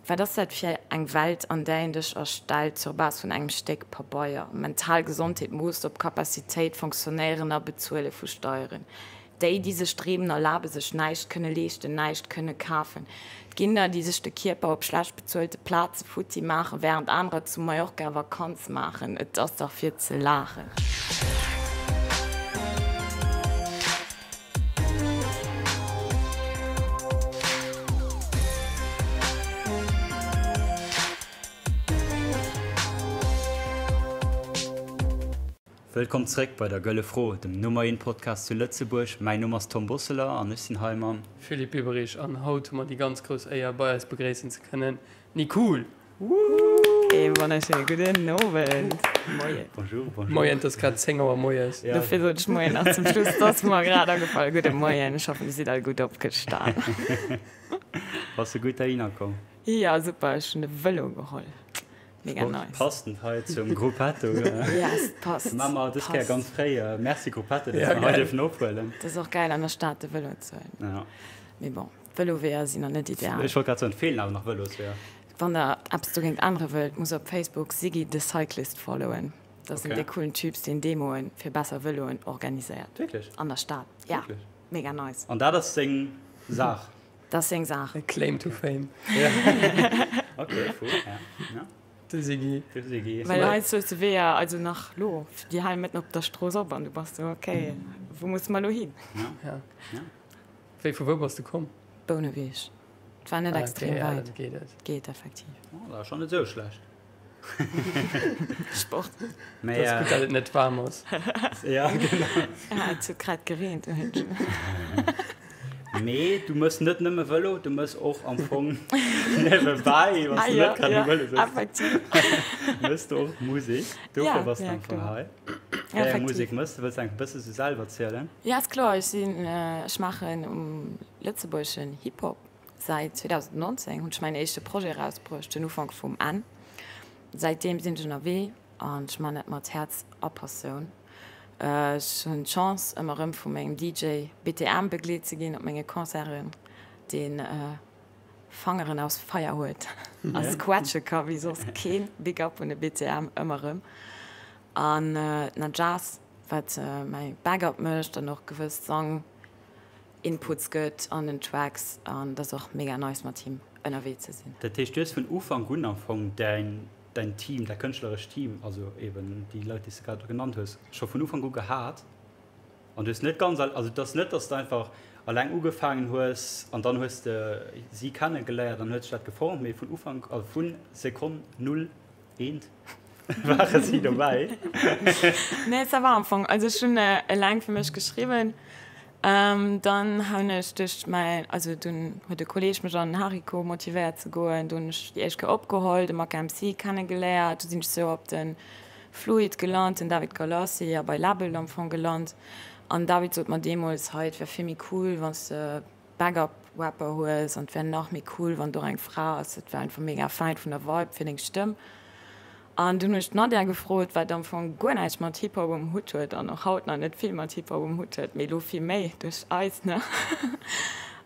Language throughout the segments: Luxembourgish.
Wat ass dat fir eng Welt, an där een dech erstellt sur base vun engem Stéck Pabeier? Mental Gesondheet moosst op Capacitéit, Fonctionnéieren a Bezuele vu Steieren. Déi, déi sech Dreemen erlabe, sech näischt kënne leeschten, näischt kënne kafen. Et ginn der, déi sech de Kierper op schlecht bezuelte Plaze futti maachen, wärend anerer zu Mallorca Vakanz maachen. Et ass dach fir ze laachen. Wëllkomm zréck bei der Gëlle Fro, dem Nummer een Podcast zu Lëtzebuerg. Mäin Numm ass Tom Bosseler an ech sinn hei mam. Philippe Biberich an haut hu mer déi ganz grouss Éier bei eis begréissen ze kënnen d'Nicool. Ee wonnerschéine gudden Owend, Moien. Bonjour, bonjour. Moien, et ass grad 10 Auer moies. Ja. Dofir sot ech Moien nach zum Schluss, et ass mer grad agefall. Gudde Moien, ech hoffen, Dir sidd all gutt opgestan. Bass de gutt heihinner komm? Jo, super, ech hunn de Vëlo geholl. Mega nice. Passend hei zum Gruppetto. Yes, passt. Maa mer dës Kéier ganz fréi. Merci Gruppetto, dass mer hei dierfen ophuelen. Et ass och gäil an der Stad de Vëlo ze huelen. Ja. Mee bon. D'Vëloweeër sinn nach net ideal. Ech wollt grad soen, et feelen awer nach Vëlosweeër. Wann der eppes dogéint ännere wëllt, musst der op Facebook Siggy the Cyclist followen. Dat ass en dee coolen Typs, deen Demoen fir besser Vëloen organiséiert. Wierklech? An der Stad. Ja. Wierklech? Mega nice. An dat ass seng Saach? Dat ass seng Saach. E Claim to fame. Ok, cool, ja. De Siggy. De Siggy. Well heiansdo hues de Weeër, also nach lo, déi halen mëtten op der Strooss op an du bass sou, ok, wou musse mer lo hin? Ja. Ja. Wéi, vu wou bass de komm? Bouneweg. Et war net Ah, extrem okay, ja, wäit. dann geet et. Geet effektiv. Oh, dat ass schonn net esou schlecht. Sport. Mee, Dat ass gutt, datt et net waarm ass. Ja, genau. Ja, et huet grad gereent. Mee du mëss net nëmme Vëlo, du mëss och am Fong niewebäi, wann s Ah du jo, net grad jo, um Vëlo sëtz, effektiv. mëss du och Musek. Dofir Ja, bass du ja, am Fong kloer. hei. Wéi eng Effektiv. Musek mëss du? Wëlls du enk e bësse sou selwer zielen? Ja, ass kloer. Ech sinn, ech maachen lëtzebuergeschen Hip Hop. Säit 2019 hunn ech mäin éischte Projet erausbruecht, den Ufank vum Enn. Säitdeem sinn ech ënnerwee an ech man dat mat Häerz a Passioun. Ech hunn d'Chance ëmmer erëm vu mengem DJ BTM begleet ze ginn op menge Concerten, deen Fangeren aus Feier huet a squatsche ka wéi soss keen. Big up un de BTM ëmmer erëm. An d'Nadjaz, wat mäi Backup mécht an och gewëss Sang Inputs gëtt an den Tracks. An et ass och mega nice mat him ënnerwee ze sinn. Dat heescht, du hues vun Ufank un am Fong däin däin Team, däi kënschtlerescht Team, also eben déi Leit, déi s de grad do genannt hues, scho vun Ufank u gehat? An du hues net ganz, also et ass net, datt s de einfach alleng ugefaangen hues an dann hues de si kennegeléiert an huet sech dat geformt, mee vun Ufank, also vu Sekonn null eent ware si dobäi. Nee, ça va am Fong. Also ech hunn eleng fir mech geschriwwen, dann hunn ech duerch mäin, also dunn huet e Kolleeg mech an den Hariko motivéiert ze goen, do hunn ech déi éischt Kéier opgeholl, de Maka MC kennegeléiert, du sinn ech sou op de Fluid gelant, den David Galassi a bei Label am Fong gelant. An David sot mer deemools, hei et wär vill méi cool wann s de Backup Rapper hues an et wär nach méi cool wann et och eng Fra ass, et wär einfach mega fäin vun der Vibe fir deng Stëmm. An dunn hunn ech d'Nadia gefrot, wat am Fong guer näischt mat Hip Hop um Hutt huet an och haut nach net vill mat Hip Hop um Hutt huet, mee elo vill méi duerch eis, ne?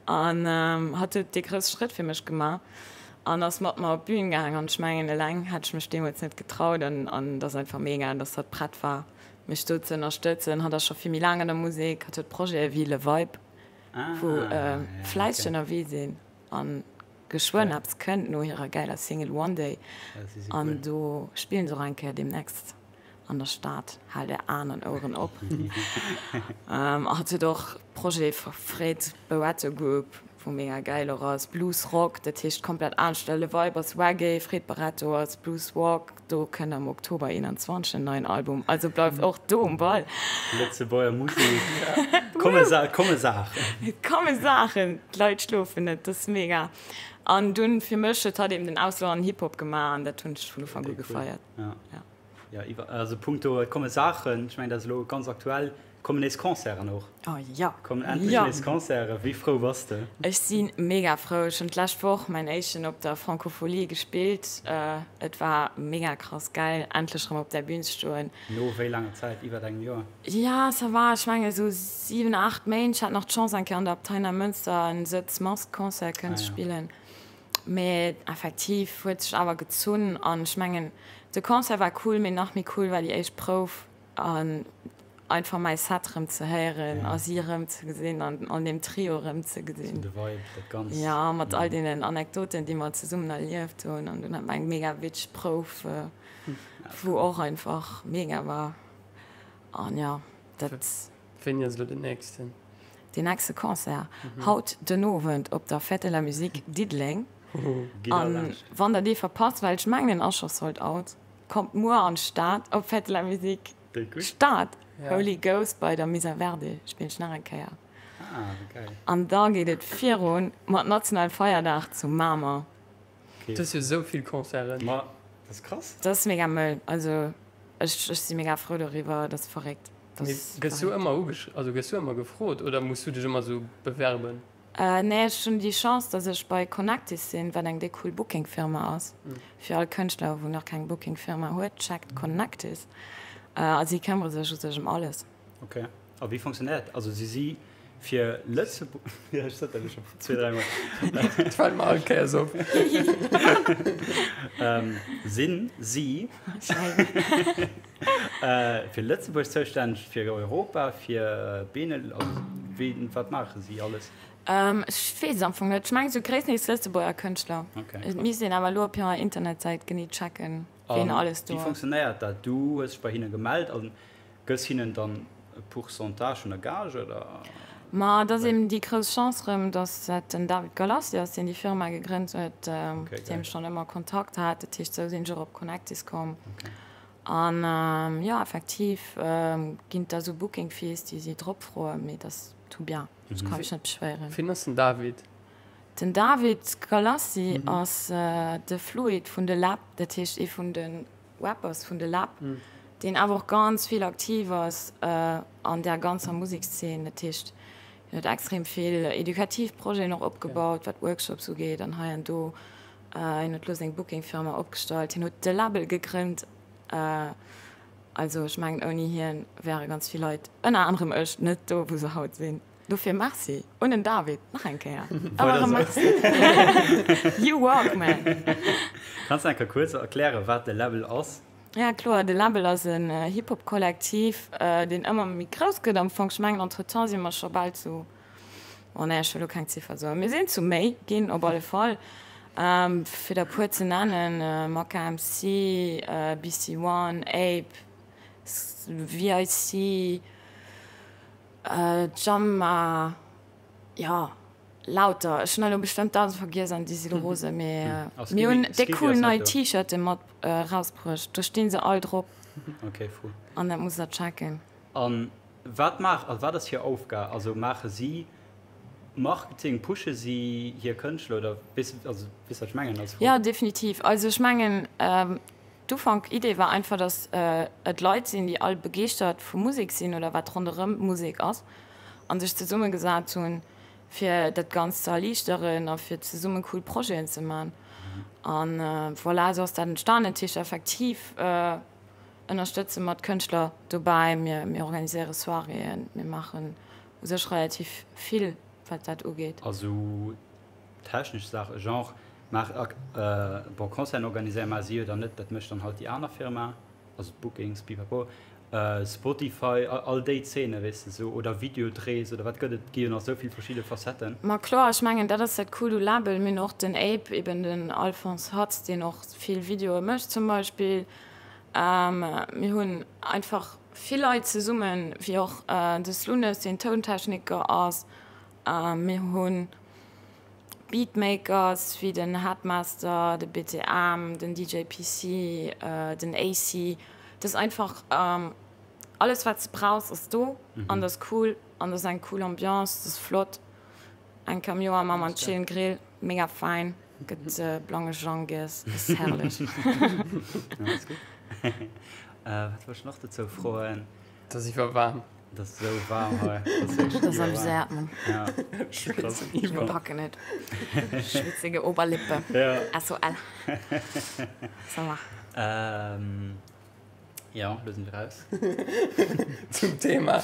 An hatt huet dee grousse Schrëtt fir mech gemaach. An ass mat mer op d'Bühn gaang an ech mengen eleng hätt ech mech deemools net getraut an an et ass einfach mega dass hatt prett war mech do ze ënnerstëtzen. Hatt ass scho vill méi laang an der Musek, hatt huet Projete wéi Le Vibe wou fläisseg ënnerwee sinn an geschwënn eppes kënnt no hirer gäiler Single One Day an do spillen se och eng Kéier deemnächst. An der Stad, haalt är Aen an Oueren op. Hatt huet och Projete Fred Barretto Group, wou mega gäil och ass, Blues Rock, dat heescht komplett anescht. Le Vibe ass Reggae, Fred Barretto ass Blues Rock. Do kënnt am Oktober 21 en neien Album, also bleift och do um Ball. Lëtzebuerger Musek, komme Saachen. Et komme Saachen, d'Leit schlofen net, dat ass mega. An dunn fir mech huet hatt eben den Auslo an Hip-Hop gemaach an dat hunn ech vun Ufank u gefeiert. Jo, iwwer, also punkto et komme Saachen, ech mengen dat ass elo ganz aktuell, et kommen nees Concerten och. Oh jo! Et kommen endlech Jo! nees Concerten. Wéi frou bass de? Ech si mega frou. Ech hunn d'lescht Woch mäin éischten op der Francophonie gespillt. Et war mega krass gäil, endlech erëm op där Bün ze stoen. No wéi laanger Zäit? Iwwert engem Joer? Jo, ça va, ech menge sou 7, 8 Méint. Ech hat nach d'Chance eng Kéier an der Abtei Neimënster en Sëtz-Mask-Concert kënnen ze spillen. Mee effektiv huet sech awer gezunn an ech mengen de Concert war cool, mee nach méi cool war déi éischt Prouf an einfach mäi Set rëm ze héieren a si rëm ze gesinn an an deem Trio rëm ze gesinn. De Vibe, dat Ganzt. Jo, mat all deenen Anekdoten, déi mer zesummen erlieft hunn an dunn hat mer eng mega witzeg Prouf, wou och einfach mega war an jo, dat. Wéini ass elo den nächsten? Deen nächste Concert? Haut den Owend op der Fête de la Musique Diddeleng. An wann der dee verpasst, well ech mengen en ass scho sold out, kommt muer an d'Stad op Fête de la Musique Stad. Holy Ghost bei der Misa Verde spillen ech nach eng Kéier. An da geet et virun mat Nationale Feierdag zu Mamer. Du hues jo esou vill Concerten. Ma dat ass krass. Dat ass mega mëll. Also ech si mega frou doriwwer, dat ass verréckt. Mee gëss du ëmmer ugesch, also gëss du ëmmer gefrot oder muss du dech ëmmer sou bewerben? Nee, ech hunn déi Chance, dass ech bei Connectis sinn, wat eng déck cool Booking-Firma ass. Fir all Kënschtler, wou nach keng Booking-Firma huet, checkt Connectis. A si këmmere sech u sech ëm alles. Ok. A wéi fonctionnéiert dat? Also si si fir Lëtzebuerg, jo ech sot dat elo scho zwee, dräi mol. Dat fält mer all Kéiers op. Sinn si fir Lëtzebuerg zoustänneg, fir Europa, fir Benel, also wéi, wat maache si alles? Ech weess et am Fong net. Ech mengen esou gréisstendeels Lëtzebuerger Kënschtler. Et misst een awer elo op hirer Internetsäit genee checken, ween alles do ass. Wéi fonctionnéiert dat? Du hues dech bei hinne gemellt an Gëss hinnen dann e Pourcentage vun der Gage, oder? Ma et ass eben déi grouss Chance rëm, datt et den David Galassi ass, deen déi Firma gegrënnt huet, mat deem ech schonn ëmmer Kontakt hat. Dat heescht, esou sinn ech och op Connectis komm. An jo, effektiv ginn et da sou Booking Fees, déi si drop froen, mee et ass tout bien, ech ka mech net beschwéieren. Wien ass den David? Den David Galassi ass de Fluid vun de Läb, dat heescht ee vun de Rappers vun de Läb, deen awer och ganz vill aktiv ass an där ganzer Musekszeen. Dat heescht, hien huet extrem vill edukativ Projeten och opgebaut, wat Workshops ugeet an hei an do. Hien huet elo seng Booking-Firma opgestallt, hien huet de Label gegrënnt. Also ech mengen, ouni hien wäre ganz vill Leit, ënner anerem ech, net do, wou se haut sinn. Dofir Merci un den David nach eng Kéier. Awer erëm Merci. You walk, man! Kanns de eng Kéier kuerz erklären, wat de Läbbel ass? Ja, kloer. De Läbbel ass en Hip-Hop-Kollektiv, deen ëmmer méi grouss gëtt am Fong. Ech mengen, entretemps si mer scho bal zu, oh nee, ech wëll elo keng Ziffer soen, mir sinn zu méi ginn op alle Fall. Fir der e puer ze nennen, Maka MC, BC One, Ape, VIC, Jamma, jo, lauter. Ech hunn elo bestëmmt 1000 vergiess an déi si lo rose, mee mir hunn déck cool nei T-Shirte mat erausbruecht. Do sti se all drop. Ok, fou. An dat musst der checken. An wat maach, also wat ass hir Aufgab? Also maache si Marketing, pushe si hir Kënschtler oder weess, also weess wat ech mengen als Fro? Jo, definitiv. Also ech mengen, D'Ufank Idee war einfach, dass et Leit sinn, déi all begeeschtert vu Musek sinn oder wat ronderëm Musek ass a sech zesumme gesat hunn, fir dat Ganzt ze erliichteren a fir zesumme cool Projeten ze man. An voilà, esou ass dat entstanen. Dat heescht effektiv ënnerstëtze mer d'Kënschtler dobäi, mir mir organiséiere Soiréeën, mir maachen u sech relativ vill, wat dat ugeet. Also Technesch Saachen, genre maach bon Concerten organiséieren maache si jo dann net, dat mécht dann halt déi aner Firma, also d'Bookings pipapo, Spotify, all déi Zeene weess de sou, oder Videodrehs oder wat gëtt et, gi jo nach esou vill verschidde Facetten. Ma kloer, ech mengen dat ass dat Coolt u Label, mir hunn och den Ape, eben den Alphonse Hatz, deen och vill Videoe mécht zum Beispill, mir hunn einfach vill Leit zesummen, wéi och de Slunes, deen Tountechniker ass, Mir hunn Beatmakers wéi den Headmaster, de BTM, den DJ PC, den AC. Et ass einfach alles wat s de brauchs ass do an et ass cool an et ass eng cool Ambiance, et ass flott. Eng Kéier am Joer maache mer en chillen Grill, mega fein, gëtt blange Jang giess, ass herrlech. Wat wollt ech nach dozou froen? Et ass iwwerwaarm. Et ass esou waarm hei. Et ass amuséiert, Mann. Ja. Krass. Ech packen et. Schwitzige Oberlippe. Ja. SOL. Ça va. Ähm. Jo, lo sinn ech raus. Zum Thema.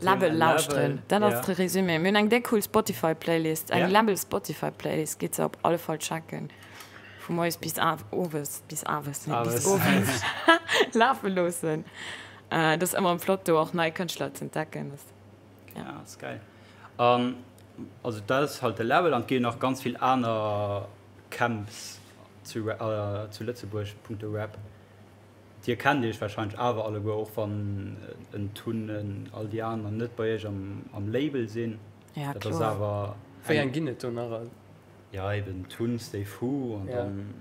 Läbbel lauschteren, dat ass de Résumé. Mir hunn eng déck cool Spotify-Playlist, eng Läbbel Spotify-Playlist, gitt se op alle Fall checken. Vu moies bis owes, bis awes, nee, bis owes lafe loossen. Et ass ëmmer flott do och nei Kënschtler z'entdecken. Ja, ass geil. An also dat ass halt de Läbbel an et gi jo nach ganz vill aner Camps zu zu Lëtzebuerg punkto Rap. Dir kennt iech wahrscheinlech awer alleguer, och wann en Tun en all déi aner net bei iech am am Label sinn. Ja, Dat ass kloer. awer Wéi eng. eng ginn et do nach all? Ja eben Tun, Stay Fu an Ja, dann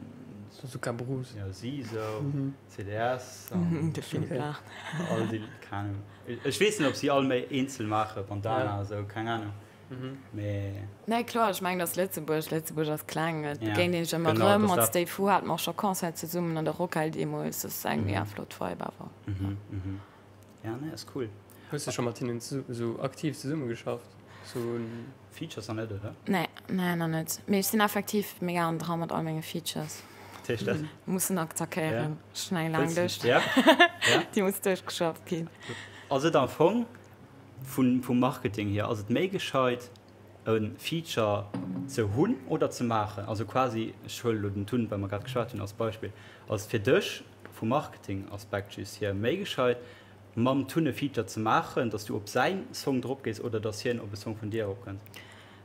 Suzuka Bruce. ja Siso, CDS an De Philippe Okay. laacht. all déi, keng Ahnung. Ech weess net ob si all méi eenzel maachen, Bandana Ja. a sou, keng Ahnung. Mee. Nee, kloer, ech mengen, dass Lëtzebuerg, Lëtzebuerg ass kleng, et Ja, begéint een sech ëmmer genau, erëm. dass Mat dat. Stay Fu hate mer och scho Concert zesummen an der Rockhal deemools. Dat ass eng mega flott Vibe awer. Mhm, mhm. Ja, nee, ass cool. Hues de scho mat hinnen esou aktiv zesummegeschafft? Sou. Features nach net, oder? Nee, nee, nach net. Mee ech sinn effektiv mega an dra mat all menge Features. Wat heescht dat? Mussen attackéieren. Ja. Ech hunn eng laang Wëlls de. Lëscht. Ja, ja. Déi muss duerchgeschafft ginn. Ass et am Fong Vun vum Marketing hier, ass et méi gescheit e Feature ze hunn oder ze maachen? Also quasi, ech huelen elo den Tun, well mer grad geschwat hunn, als Beispill, ass et fir dech vum Marketing-Aspekt just hier méi gescheit mam Tun e Feature ze maachen, datt s du op säin Song drop gees oder datt hien op e Song vun dir eropkënnt?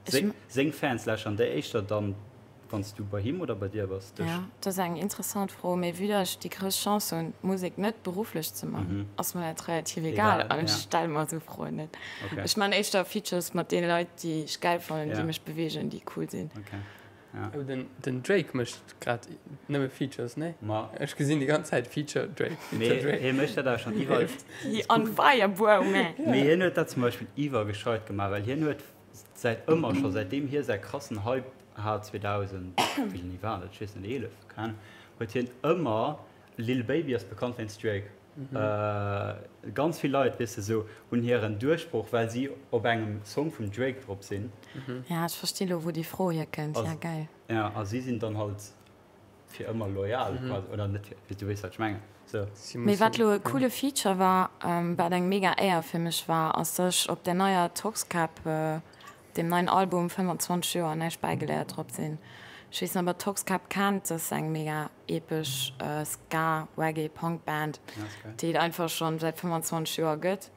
Ech. Seng Fans lächern déi éischter dann Wann s du bei him oder bei dir bass, dech? Ja, dat ass eng interessant Fro. Mee vue dass ech déi grouss Chance hunn, Musek net berufflech ze man, ass mer dat relativ egal an ech stelle mer esou Froen net. Ech man éischter Features mat deene Leit, déi ech gäil fannen, déi mech beweegen, déi cool sinn. Oh, den Drake mécht grad nëmme Features, nee? Ma Ech gesinn déi ganz Zäit Feature Drake, Feature mee Drake. hie mécht dat awer schonn iwwer. He on fire, bro, man! Mee hien huet dat zum Beispill iwwergescheit gemaach, well hien huet säit ëmmer scho, säitdeem hie säi krassen Hype hat 2000, wéini war dat, ech weess net, 11, keng Ahnung, huet hien ëmmer, Lil Baby ass bekannt wéinst Drake, ganz vill Leit, weess de, sou hunn hiren Duerchbroch, well si op engem Song vum Drake drop sinn. Ja, ech versti lo, wou déi Fro hierkënnt, ja geil. Ja, a si sinn dann halt fir ëmmer loyal quasi, oder net fir, du weess wat ech mengen, sou. Mee wat lo e coole Feature war, wat eng mega Éier fir mech war, ass dass ech op der neier Toxkäpp, deem neien Album 25 Joer näischt bäigeléiert drop sinn. Ech weess net ob der Toxkäpp kennt, dat ass eng mega epesch Ska, Reggae, Punk Band, déi et einfach schonn säit 25 Joer gëtt.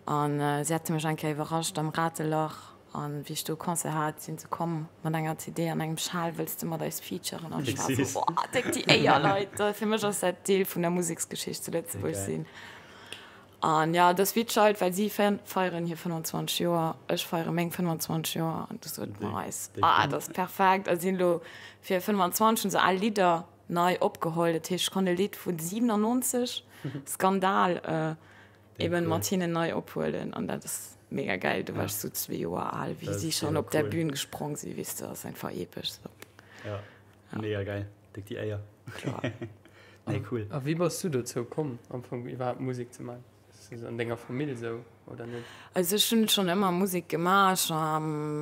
An si hate mech eng Kéier iwwerrascht am Ratelach an wéi ech do Concert hat, sinn se komm mat enger CD an engem Schal, wëlls de mat eis featuren? An ech war esou, Boah, déck déi Éier, Leit! Fir mech ass dat Deel vun der Museksgeschicht zu Lëtzebuerg sinn. An jo, et ass witzeg halt, well si feieren hir 25 Joer, ech feiere meng 25 Joer an du sote mer eis, ah, dat ass perfekt. A si hunn elo fir 25 hunn se al Lidder nei opgeholl, dat heescht, ech konnt e Lidd vun 97, Skandal, eben mat hinnen nei ophuelen an dat ass mega geil. Do war ech sou zwee Joer al, wéi si schonn op der Bühn gesprong sinn, weess de, ass einfach epesch sou. Ja, mega geil, déck déi Éier. Kloer. Nee, cool. A wéi bass du dozou komm am Fong iwwerhaapt Musek ze man? Ass dat an denger Famill esou oder net? Also ech hunn schonn ëmmer Musek gemaach.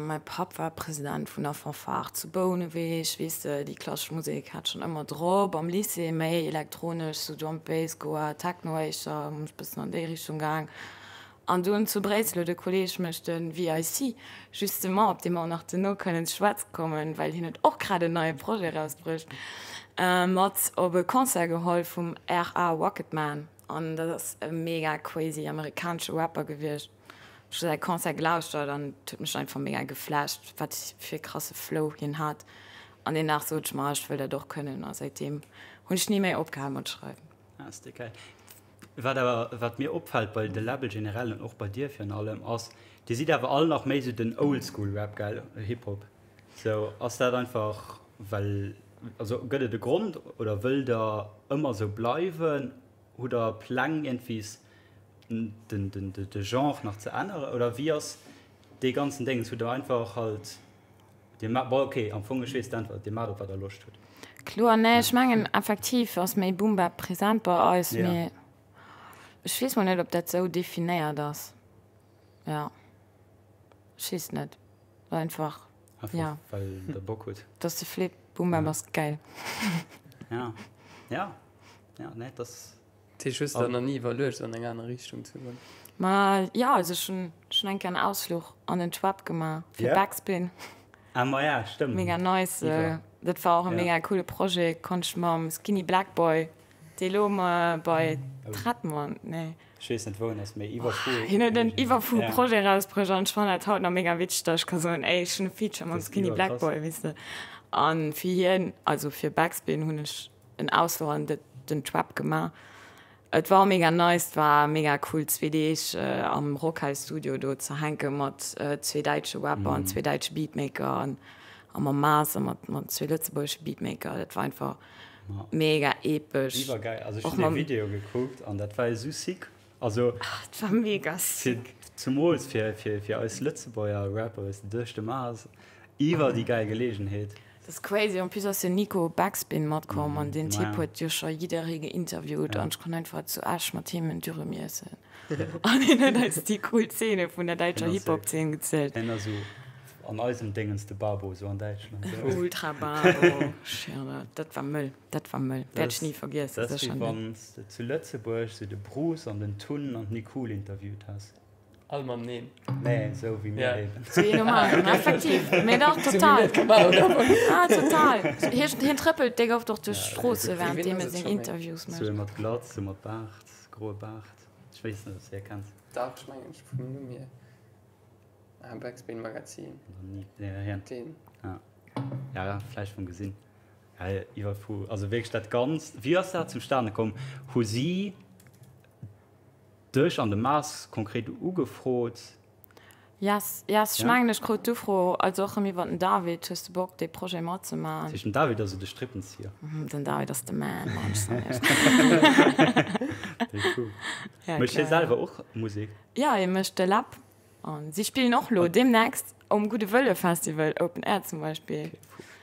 Mäi Papp war President vun der Fanfare zu Bouneweg, weess de, déi klassesch Musek hat schonn ëmmer drop. Am Lycée méi elektronesch, sou Drum Bass, Goa, Techno éischter, hunn ech bëssen an déi Richtung gaang. An dunn zu Bréissel huet e Kolleeg mech, de VIC, justement, op dee mer och nach duerno kënnen ze schwätze kommen, well hien huet och grad en neie Projet erausbruecht, mat op e Concert geholl vum RA Rocketman. An dat ass e mega crazy amerikanesche Rapper gewiescht. Ech hu säi Concert gelauschtert an et huet mech einfach mega geflasht, wat fir e krasse Flow hien hat. An deen Dag sot ech mer, ech wëll dat och kënnen. A säitdeem hunn ech ni méi opgehal mat schreiwen. Ah, ass déi geil. Wat awer, wat mir opfält bei de Label generell an och bei dir virun allem, ass, dir sidd awer all nach méi sou den Oldschool-Rap, gell, Hip-Hop. Sou, ass dat einfach well, also gëtt et e Grond oder wëllt der ëmmer sou bleiwen? Hutt der Pläng iergendwies den, den, de Genre nach ze änneren oder wéi ass dee ganzen Déngens? Hutt der einfach halt, dir maacht, bon ok, am Fong ech weess d'Äntwert, dir maacht op wat der Loscht hutt. Kloer, nee ech mengen effektiv ass méi Boom Bap present bei eis, mee ech weess mol net ob dat sou definéiert ass, jo ech weess net, einfach jo well der Bock hutt. Dat ass de Flip, Boom Bap ass gäil. Ja, ja, ja, nee, dat ass. Dat heescht, hues de der nach ni iwwerluecht, an eng aner Richtung ze goen? Ma jo, also ech hunn schonn eng Kéier en Ausfluch an den Trap gemaach fir Backspin. Ah ma ja, stëmmt. Mega nice. Dat war och e mega coole Projet, konnt ech mam Skinny Black Boy, dee lo bei Trettmann, nee. Ech weess net wou en ass, mee iwwerfu. Hien huet en iwwerfu Projet erausbruecht an ech fannen dat haut nach mega witzeg, datt ech ka soen, ey, ech hunn e Feature mam Skinny Black Boy, weess de. An fir hien, also fir Backspin hunn ech en Ausfluch an den Trap gemaach. Et war mega nice, et war mega cool zwee Deeg am Rockhal Studio do ze hänke mat zwee däitsche Rapper an zwee däitsche Beatmaker an a mam Maas a mat mat zwee lëtzebuergesche Beatmaker. Dat war einfach mega epesch. Iwwergeil, also ech hunn dee Video gekuckt an dat war esou sick. Also dat war mega sick. Zumools fir fir fir eis Lëtzebuerger Rapper, weess de, duerch de Maas, iwwer déi gäil Geleegenheet. Dat ass crazy, en plus ass den Nico Backspin matkomm an deen Typ huet jo scho jidderee geinterviewt an ech konnt einfach zu Esch mat him en Dürüm iessen an hien huet eis déi cool Zeene vun der däitscher Hip-Hop-Zeen gezielt. Hien ass esou an eisem Déngens de Babo, esou an Däitschland. Ultra Babo, schirr, dat war mëll, dat war mëll, wäert ech ni vergiessen, Dat ass wéi wann s de zu Lëtzebuerg esou de Bruce an den Tun an d'Nicool interviewt häss. All mam Neen. Nee, esou wéi mir eben. Sou wéi normal, effektiv. Mee dach, total. Ah, total. Hie, hien trëppelt déck oft och duerch d'Stroosse während deem e seng Interviews mécht. Sou ee mat Glatz, sou mat Baart, groe Baart. Ech weess net, ob s de hie kenns. Dach, ech mengen, ech vum Numm hier. Ah, Backspin Magazin. Ja, hien. Deen. Ja. Ja, vläicht vum Gesinn. Ja, iwwer vu, also wierklech dat Ganzt. Wéi ass dat zustane komm? Hu si Dech an de Mars konkret ugefrot? Yes, yes, ech mengen ech krut d'Ufro, also och rëm iwwer den David, hues de Bock dee Projet matzemaachen? Dat heescht den David ass esou de Strippenzieher? Den David ass de Man, Mann, ech soen iech. Wéi cool. Mécht hie selwer och Musek? Jo, hie mécht de Läb An si spillen och lo deemnächst um Gudde Wëlle Festival Open Air zum Beispill.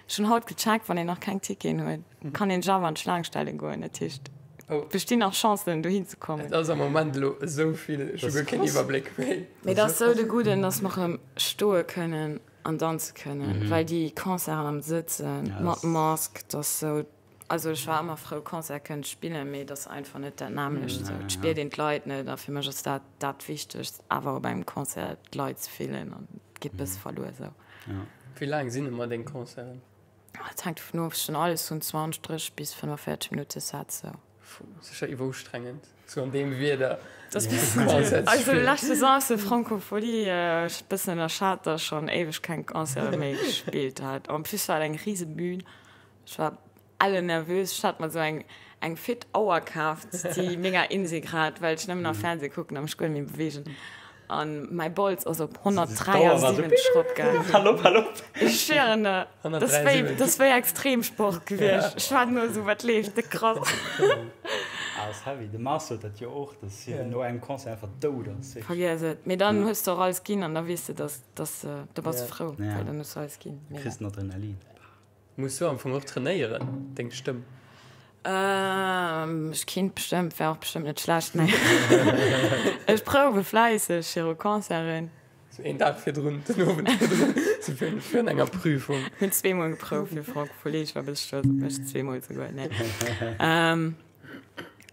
Ech hunn haut gecheckt, wann een nach keng Ticketen huet, kann een sech awer an d'Schlaang stelle goen. Dat heescht, et bestinn nach Chancen dohin ze kommen. Et ass am Moment elo esou vill, ech hu guer keen Iwwerbléck méi. Mee et ass sou de Gudden, dass mer erëm stoe kënnen an danze kënnen, well déi Concerten am Sëtzen mat Mask, dat ass sou. Also ech war ëmmer frou Concert kënnen ze spillen, mee et ass einfach net dat nämmlecht esou. Et spiert een d'Leit net a fir mech ass dat dat Wichtegst awer op engem Concert d'Leit ze fillen an et geet bësse verluer esou. Wéi laang sinn ëmmer deng Concerten? Et hänkt dovun of, ech hunn alles vun 20, 30 bis 45 Minutte Sets esou. Puh, sécher iwwerustrengend sou an deem Wieder Concert ze spillen. Also lescht Saison ass de Francophonie, ech bëssen ënnerschat, datt ech schonn éiweg keng Concerte méi gespillt hat. En plus war et eng rise Bühn. Ech war elle nervös. Ech hat mer sou eng eng fit Auer kaaft, déi mega in si grad, well ech nëmmen nach Fernseh kucken a mech guer net méi beweegen. An mäi Bols ass op 173 eropgaangen. Hal op, hal op! Ech schwieren der, dat ass wéi, dat ass wéi Extremsport gewiescht. Ech war no esou, wat leeft, de krass. Ah, ass heavy. De Mars huet dat jo och, dass hien no engem Concert einfach dout ass. Vergiess et. Mee dann hues de och alles ginn an da weess de, dass, dass, da bass de frou, well dann hues de alles ginn. Mega. Kriss den Adrenalin. Muss du am Fong och trainéieren, deng Stëmm? Ech kinnt bestëmmt, wär och bestëmmt net schlecht, nee. Ech prouwe fläisseg viru Concerten. Sou een Dag virdrun, den Owend virdrun, sou virun enger Prüfung. Hunn zweemol geprouft fir Francophonie, ech war e bësse stolz op mech, zweemol souguer, nee.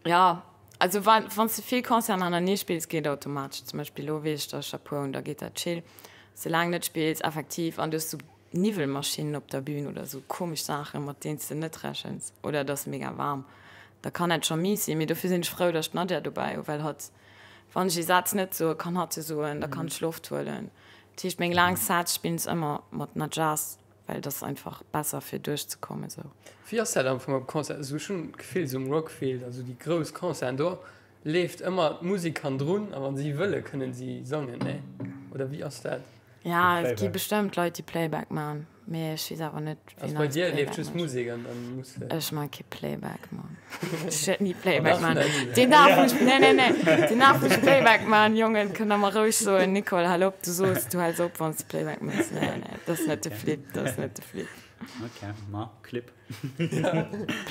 Jo, also wann s de vill Concerten hanernee spills, geet automatesch. Zum Beispill elo weess ech, datt ech der puer hunn, da geet dat chill. Soulaang net spills, effektiv, an du hues sou Niwwelmaschinnen op der Bühn oder sou komesch Saachen, mat deenen s de net rechens, oder et ass mega waarm, da kann dat scho mies sinn. Mee dofir sinn ech frou, datt ech d'Nadja dobäi hu, well hatt, wann ech ee Saz net soe kann, hatt se soen, da kann ech Loft huelen. Dat heescht, meng laang Saz spillen ech ëmmer mat Nadjas, well et ass einfach besser fir duerchzekommen sou. Wéi ass dat am Fong op Concert? Also ech hunn d'Gefill sou um Rockfield, also déi grouss Concerten, do leeft ëmmer d'Musek hannendrun a wann si wëlle kënnen si sangen, nee? Oder wéi ass dat? Ja, et gi bestëmmt Leit, déi Playback man, mee ech weess awer net, wien alles Playback mécht. Ech man kee Playback, Mann. Ech wäert ni Playback man. Deen Dag, wou ech, nee, nee, nee, deen Dag, wou ech Playback man, Jongen, kënnt der mer roueg soen, Nicole, hal op, du soos, du häls op, wann s de Playback méchs. Nee, nee, dat ass net de Flip, dat ass net de Flip. Ok, ma Clip.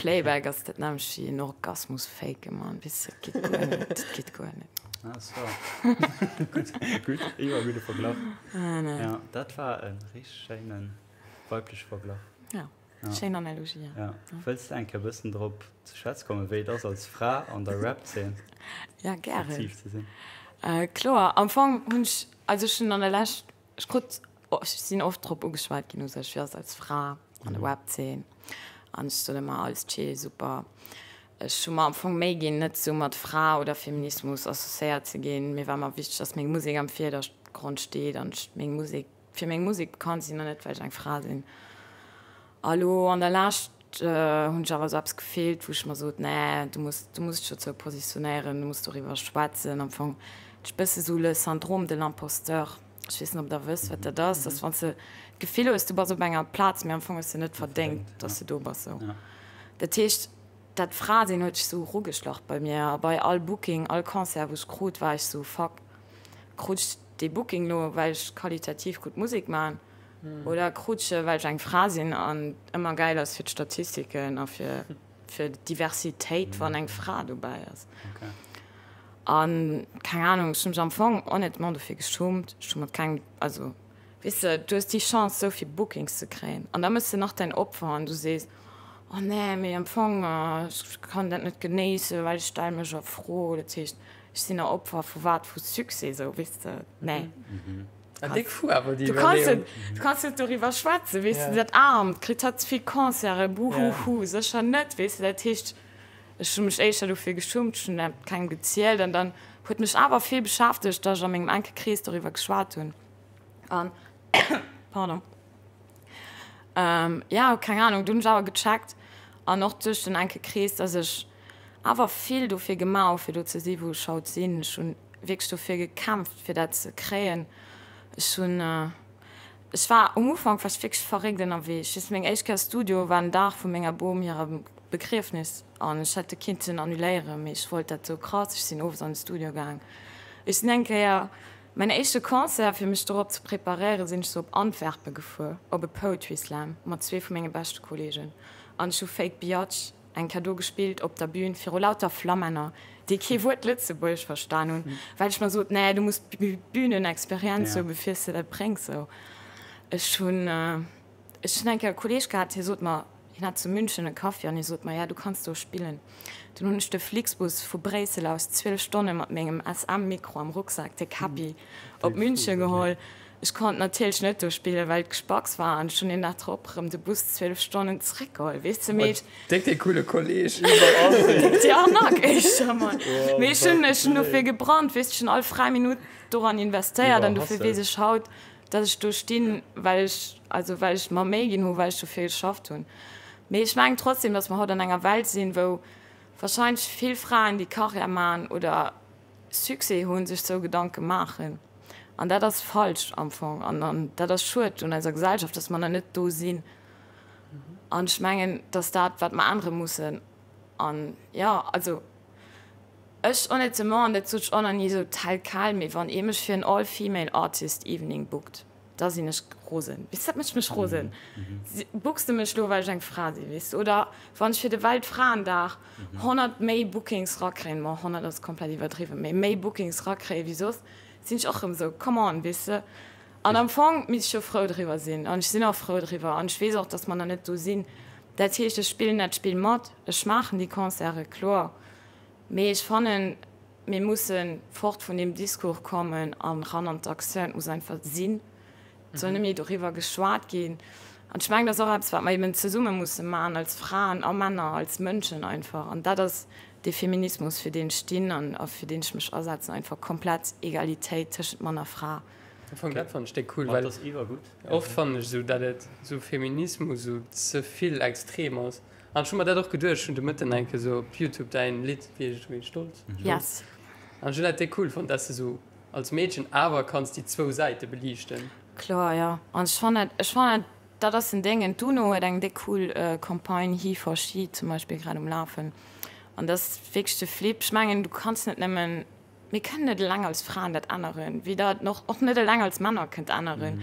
Playback ass dat nämmlecht wéi en Orgasmus faken, Mann, weess de, dat geet guer net, dat geet guer net. Ah so. Gutt, gutt, iwwer gudde Verglach. Ah, nee. Ja, dat war e richteg schéine weibleche Verglach. Ja. Schéin Analogie, ja. Wëlls de eng Kéier e bëssen drop ze schwätze kommen, wéi et ass als Fra an der Rap-Zeen Ja, gären. aktiv ze sinn? Kloer. Am Fong hunn ech, also ech hunn an der Lescht, ech krut, ech sinn oft drop ugeschwat ginn u sech, wéi ass et als Fra an der Rap-Zeen? An ech sot ëmmer, alles chill, super. Ech hu mer am Fong Méi ginn, net sou mat Fra oder Feminismus associéiert ze ginn. Mir war ëmmer wichteg, dass meng Musek am Virdergrond steet an ech meng Musek fir meng Musek bekannt sinn an net well ech eng Fra sinn. A lo an der Lescht hunn ech awer esou eppes gefillt, wou ech mer sot, nee, du muss, du muss dech dozou positionéieren, du muss doriwwer schwätzen. Am Fong ech bësse sou le syndrome de l'imposteur. Ech weess net, ob der wësst, wat dat ass. Dass wann s de d'Gefill hues, du bass op enger Plaz, mee am Fong hues de net verdéngt, dass de do bass sou. Dat heescht, dat Fra-sinn huet sech sou erugeschlach bei mir a bei all Booking, all Concert, wou ech krut, war ech sou, fuck, krut ech dee Booking lo, well ech qualitativ gutt Musek man oder krut ech e well ech eng Fra sinn an ëmmer gäil ass fir d'Statistiken a fir fir d'Diversitéit wann eng Fra dobäi ass. An keng Ahnung, ech hu mech am Fong honnêtement dofir geschummt, ech hu mat kengem, also weess de, du hues déi Chance esou vill Bookings ze kréien an da méchs de nach däin Opfer an du sees, oh nee, mee am Fong ech kann dat net genéissen, well ech stelle mech a Fro, dat heescht Ech sinn e Opfer vu wat? Vu Succès esou, weess de? Nee. Ah, déck fou awer déi Iwwerleeung. Du kanns net doriwwer schwätzen, weess de, dat Aarmt kritt hatt ze vill Concerten, buhuhu, sécher net, weess de. Dat heescht, ech hu mech éischter dofir geschummt, ech hunn dat kengem gezielt an dann huet mech awer vill beschäftegt, datt ech a mengem enke Krees doriwwer geschwat hunn an, pardon. Jo, keng Ahnung, du hunn ech awer gecheckt an och duerch den enke Krees, dass ech awer vill dofir gemaach hu fir do ze si wou ech haut sinn. Ech hunn wierklech dofir gekämpft fir dat ze kréien. Ech hunn, ech war um Ufank war ech wierklech verréckt ënnerwee. Ech weess, meng éischt Kéier Studio war den Dag vu menger Bom hirem Begriefnis an ech hätt e kinnten annuléieren, mee ech wollt dat sou krass. Ech sinn owes an de Studio gaang. Ech sinn eng Kéier Mäin éischte Concert, fir mech dorop ze preparéieren, sinn ech sou op Antwerpen gefuer, op e Poetry Slam mat zwee vu menge beschte Kollegen. An ech hu Fake Biatch eng Kéier do gespillt op der Bühn viru lauter Flammänner, déi kee Wuert Lëtzebuergesch verstan hunn, well ech mer sot, nee, du muss d'Bühnenexperienz hu bevir s de dat bréngs. Sou, ech hunn. Ech hunn eng Kéier e Kolleeg gehat, hie sot mer, hien hat zu München e Kaffi an hie sot mer, ja, du kanns do spillen. Dunn hunn ech de Flixbus vu Bréissel aus 12 Stonne mat mengem SM-Mikro am Rucksak, de Käppi, op München geholl. Ech konnt natierlech net do spillen, well et gespacks war an ech hunn een Dag drop erëm de Bus 12 Stonnen zeréckgeholl, weess de. Mee ech. Déck dee coole Kolleeg. Déck déi Arnaque éischter emol. Mee ech hunn, ech hunn dofir gebrannt, weess de, ech hunn all fräi Minutt doran investéiert an dofir weess ech haut, Dass ech do stinn, well ech, also well ech mer Méi ginn hu, well ech dofir geschafft hunn. Mee ech mengen trotzdem, dass mer haut an enger Welt sinn, wou wahrscheinlech vill Fraen, déi Karriär maachen oder Succès hunn, sech sou Gedanke maachen. An dat ass falsch am Fong. An, an dat ass schued un eiser Gesellschaft, dass mer nach net do sinn. An ech mengen, dass dat, wat mer ännere mussen. An jo, also. Ech honnêtement, an dat sot ech och nach ni esou tel quel, mee wann ee mech fir en All Female Artist Evening bookt, da sinn ech rosen. Weess, dat mécht mech rosen. Books de mech lo, well ech eng Fra sinn, weess de? Oder wann ech fir de Weltfraendag 100 méi Bookings rakréien, bon 100 ass komplett iwwerdriwwen, mee méi Bookings rakréien wéi soss, sinn ech och erëm esou, come on, weess de? An am Fong misst ech jo frou driwwer sinn, an ech sinn och frou driwwer, an ech weess och, datt mer nach net do sinn. Dat heescht, ech spillen dat Spill mat, ech maachen déi Concerte, kloer. Mee ech fannen, mir musse fort vun deem Discours kommen an ran an d'Aktioun. Et muss einfach sinn. Et soll net méi doriwwer geschwat ginn. An ech mengen, dat ass och eppes, wat mer eben zesumme musse maachen, als Fraen a Männer, als Mënschen einfach. An dat ass dee Feminismus, fir deen ech stinn an a fir deen ech mech asetzen, einfach komplett Egalitéit tëschent Mann a Fra. Dat fannen ech déck cool, well oft fannen ech esou, datt et esou Feminismus esou ze vill extrem ass. An ech hu mer dat och geduecht, ech hunn de Mëtten eng Kéier sou op Youtube däin Lidd, wéi heescht et méi, Stolz? Yes. An ech hunn dat déck cool fonnt, dass de sou als Meedchen awer kanns déi zwou Säite beliichten. Kloer, jo. An ech fannen dat, ech fannen dat, dat ass en Déngen. D'UNO huet eng déck cool Campagne He for She zum Beispill grad um Lafen. An dat ass wierklech de Flip. Ech mengen, du kanns net nëmmen Mir kënnen net eleng als Fraen dat änneren, wéi Der et och net eleng als Männer kënnt änneren.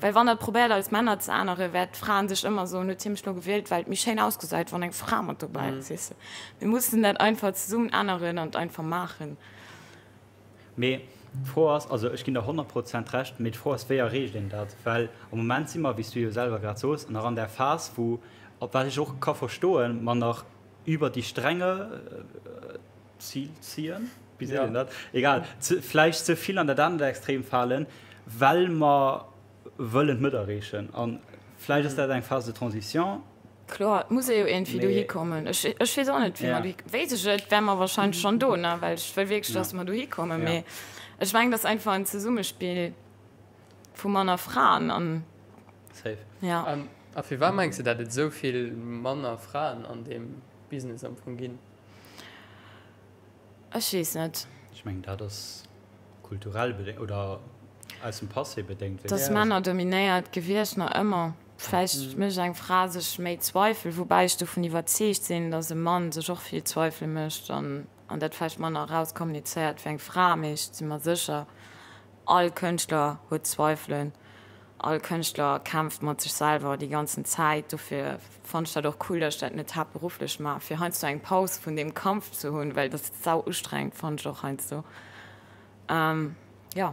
Well wann Der et probéiert als Männer ze änneren, wäert d'Fraen sech ëmmer soen, huet hie mech lo gewielt, well et méi schéin ausgesäit, wann eng Fra mat dobäi ass. Weess de? Mir mussen dat einfach zesummen änneren an et einfach maachen. Mee d'Fro ass, also ech ginn der 100 Prozent Recht, mee d'Fro ass, wéi erreecht een dat? Well am Moment si mer, wéi s du jo selwer grad soos, nach an där Phas, wou. wat ech och ka verstoen, mer nach über die Stränge ziehen, wéi seet een dat? Egal, vläicht ze vill an dat anert Extrem falen, well mer wëllen d'Mëtt erreechen. A vläicht ass dat eng Phase de transition. Kloer, et muss ee jo iergendwéi dohi kommen. Ech, ech weess och net, wéi mer dohi, wéisst ech et, wäre mer wahrscheinlech schonn do, ne, well ech wëll wierklech, dass mer dohi kommen. Mee ech mengen, et ass einfach en Zesummespill vu manner Fraen an. Safe. Ja. An, a firwat mengs de, dat et esou vill manner Fraen an deem Business am Fong ginn? Ech weess net. Ech mengen, dat ass kulturell bedéngt oder aus dem Passé bedéngt. Et ass männerdominéiert gewiescht, nach ëmmer. Vläicht mécht eng Fra sech méi Zweifel, woubäi ech dovun iwwerzeegt sinn, datt e Mann sech och vill Zweifel mécht an dat vläicht manner erauskommunizéiert wéi eng Fra. Mee ech si mer sécher, all Kënschtler huet Zweifelen, all Kënschtler kämpft mat sech selwer déi ganzen Zäit. Dofir fannen ech dat och cool, datt ech dat net haaptberufflech maachen, fir heiansdo eng Paus vun deem Kampf ze hunn, well dat ass sau ustrengend, fannen ech och heiansdo. Jo.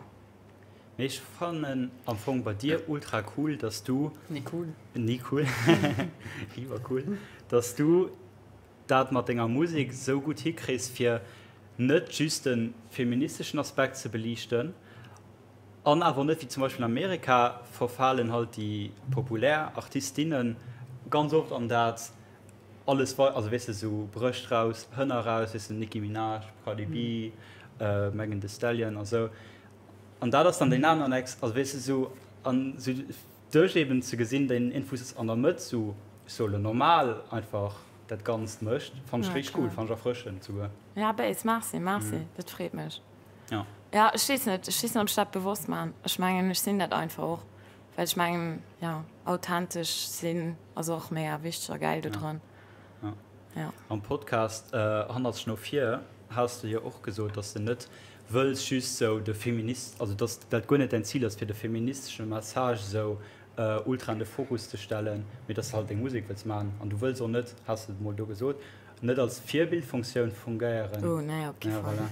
Mee ech fannen am Fong bei dir ultra cool, dass du. Ni cool. Ni cool. Iwwercool. Dass du dat mat denger Musek sou gutt hikriss, fir net just de feministeschen Aspekt ze beliichten an awer net, wéi zum Beispill an Amerika verfalen halt déi populär Artistinnen ganz oft an dat alles, also weess de, sou Brëscht raus, Hënner raus, weess de, Nicki Minaj, Cardi B, Megan Thee Stallion a sou. An dat ass dann deen aneren Ex, also weess de sou, an sou duerch eben ze gesinn, deen Infus an der Mëtt sou, ech soe lo normal einfach dat Ganzt mécht, fannen ech richteg cool, fannen ech erfrëschend souguer. Ja béis, merci, merci, dat freet mech. Ja. Ja, ech weess net, ech weess net ob ech dat bewosst man, ech mengen ech sinn dat einfach och, well ech mengen, jo, authentesch sinn ass och mega wichteg a gäil do dran. Ja. Ja. Am Podcast Hannerzeg no vir has de jo och gesot, dass de net wëlls just sou de Feminist, also dass dat guer net däin Zil ass fir de feministesche Message sou ultra an de Fokus ze stellen, mee dass de halt deng Musek wëlls maachen an du wëlls och net, has de mol do gesot, net als Virbildfunktioun fungéieren. Oh nee, op kee Fall. Voilà.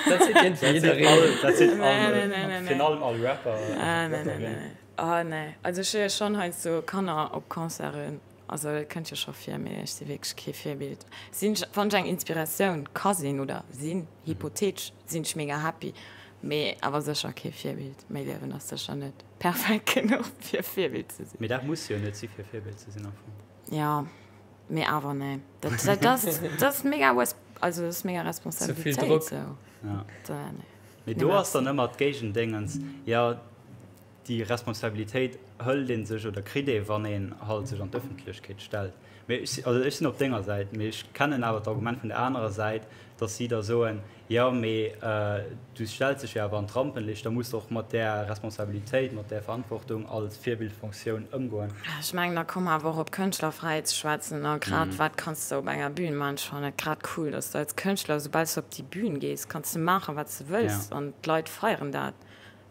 Dat seet iergendwéi jiddereen. Dat seet virun allem all Rapper. Nee, nee, nee, nee. Oh nee. Also ech hu jo schonn heiansdo Kanner op Concerten. Also et kënnt jo scho vir, mee ech si wierklech kee Virbild. Sinn ech, wann ech eng Inspiratioun ka sinn oder sinn, hypothetesch, sinn ech mega happy, mee awer sécher kee Virbild. Mäi Liewen ass sécher net perfekt genuch fir Virbild ze sinn. Mee dat muss jo net si fir Virbild ze sinn am Fong. Jo, mee awer nee. Dat, dat ass, dat ass mega, also dat ass mega Responsabilitéit. Ze vill Drock. Sou. Ja. Da, nee. Mee do ass dann ëmmer d'Géigendéngens, jo, Déi Responsabilitéit hëlt ee sech oder kritt ee wann een halt sech an d'Ëffentlechkeet stellt. Mee ech, also ech sinn op denger Säit, mee ech kennen awer d'Argument vun der anerer Säit, datt si da soen, jo mee du stells dech jo awer an d'Rampenlicht, da muss de och mat där Responsabilitéit, mat där Verantwortung als Virbildfonktioun ëmgoen. Ech mengen, da komme mer awer och op Kënschtlerfräiheet ze schwätzen a grad wat kanns de op enger Bühn maachen. Ech fannen et grad cool, datt s de als Kënschtler, soubal s de op déi Bühn gees, kanns de maachen, wat s de wëlls an d'Leit feieren dat.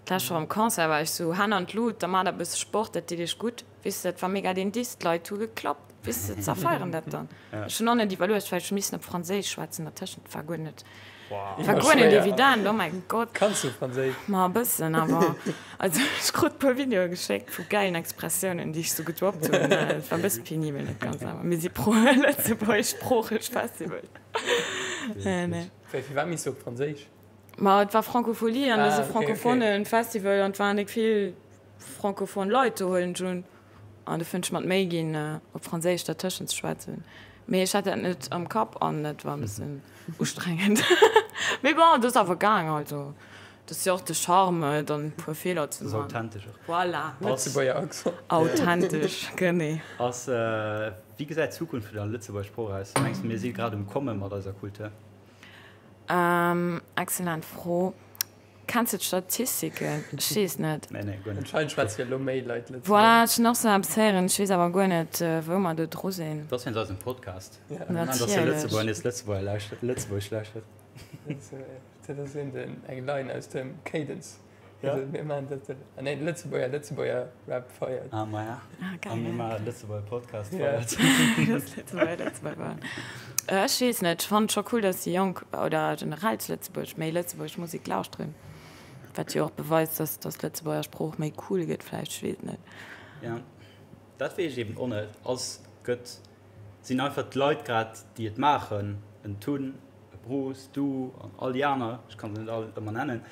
D'lescht Woch am Concert war ech sou, Hänn an d'Lut, da maacht e bësse Sport, dat deet iech gutt. Weess de, dat war mega deen Diss, d'Leit hu geklappt, weess de, zerfeieren dat dann. Ech hunn och net iwwerluecht, well ech hu missen op Franséisch schwätzen dertëschent, dat war guer net, war guer net evident, oh mäi Gott. Kanns du Franséisch? Ma e bëssen, awer also ech krut e puer Videoe geschéckt vu gäilen Expressiounen, déi ech sou gedroppt hunn, et war e bësse penibel, net ganz, awer mir si pro lëtzebuergeschsproocheg Festival. Nee. Firwat misst du op Franséisch? Ma et war Francophonie an ass e francophone Festival an et waren déck vill francophone Leit do, huelen ech un. An du fënnt ech mer d'Méi ginn op Franséisch dertëschent ze schwätzen. Mee ech hat dat net am Kapp an et war e bëssen ustrengend. Mee bon, et ass awer gaang. Also dat ass jo och de Charme, dann e puer Feeler ze maachen. Ass authentesch och. Voilà. Lëtzebuerger Accent. Authentesch, genee. Ass, wéi gesäit d'Zukunft vun der Lëtzebuerger Sprooch aus? Mengs de mir si grad um Komme mat eiser Kultur? Excellent Fro. Kenns de d'Statistiken? Ech weess net. Nee, nee, guer net. Anscheinend schwätze jo elo méi Leit Lëtzebuergesch. Voilà, ech hunn och sou eppes héieren. Ech weess awer guer net, wou mer do dru sinn. Dat ass wéinst eisem Podcast. Ja. Natierlech. Dass de Lëtzebuerger nees Lëtzebuerger lauschtert, Lëtzebuergesch lauschtert. Dat ass eng Line aus dem Cadence. Ja. Mir maachen dat, ah nee, Lëtzebuerger, Lëtzebuerger Rap feiert. Ah, ma ja. Ah, geil. A mir maachen Lëtzebuerger Podcast feiert. Lëtzebuerger, Lëtzebuerger feiert. Ech weess net, ech fannen et scho cool, dass déi Jonk oder generell zu Lëtzebuerg méi lëtzebuergesch Musek lauschteren. Wat jo och beweist, dass, dass d'Lëtzebuerger Sprooch méi cool gëtt vläicht, ech weess et net. Ja, dat weess ech eben och net. Ass. Gëtt, sinn einfach d'Leit grad, déi et maachen, en Tun, e Bruce, du an all déi aner, ech kann se net all ëmmer nennen,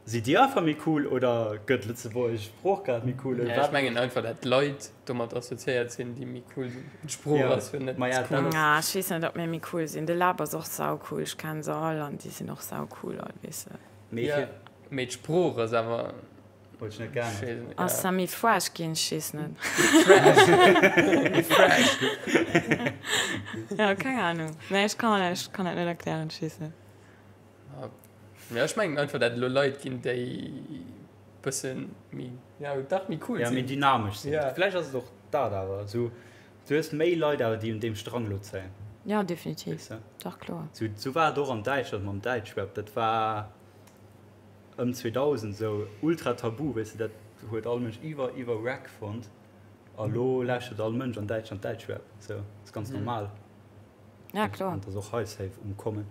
sidd dir einfach méi cool oder gëtt d'lëtzebuergesch Sprooch grad méi cool? Ech mengen einfach, dat d'Leit domat assoziéiert sinn, déi méi cool sinn. D'Sprooch ass jo net cool. Ah, ech weess net, ob mir méi cool sinn. De Lab ass och saucool, ech kennen se all an déi sinn och saucool all, weess de. Mee d'Sprooch ass awer. Huet sech net geännert. Ass da méi fresh ginn? Ech weess net. Méi fresh. Jo, keng Ahnung. Nee, ech kann ech kann dat net erklären, ech weess net. Jo, ech mengen einfach, dat et elo Leit ginn, déi bësse méi, jo, dach méi cool sinn. Ja, méi dynamesch sinn. Vläicht ass et och dat awer. Esou, du hues méi Leit awer, déi un deem Strang elo zéien. Jo, definitiv. Weess de? Dach, kloer. Esou war et och an Däitschland mam Däitschrap. Dat war. Ëm 2000 esou ultra tabu, weess de, dat huet all Mënsch iwwer iwwer wack fonnt a lo lauschtert all Mënsch an Däitschland Däitschrap, sou ass ganz normal. Ja kloer. An ass och hei safe um kommen.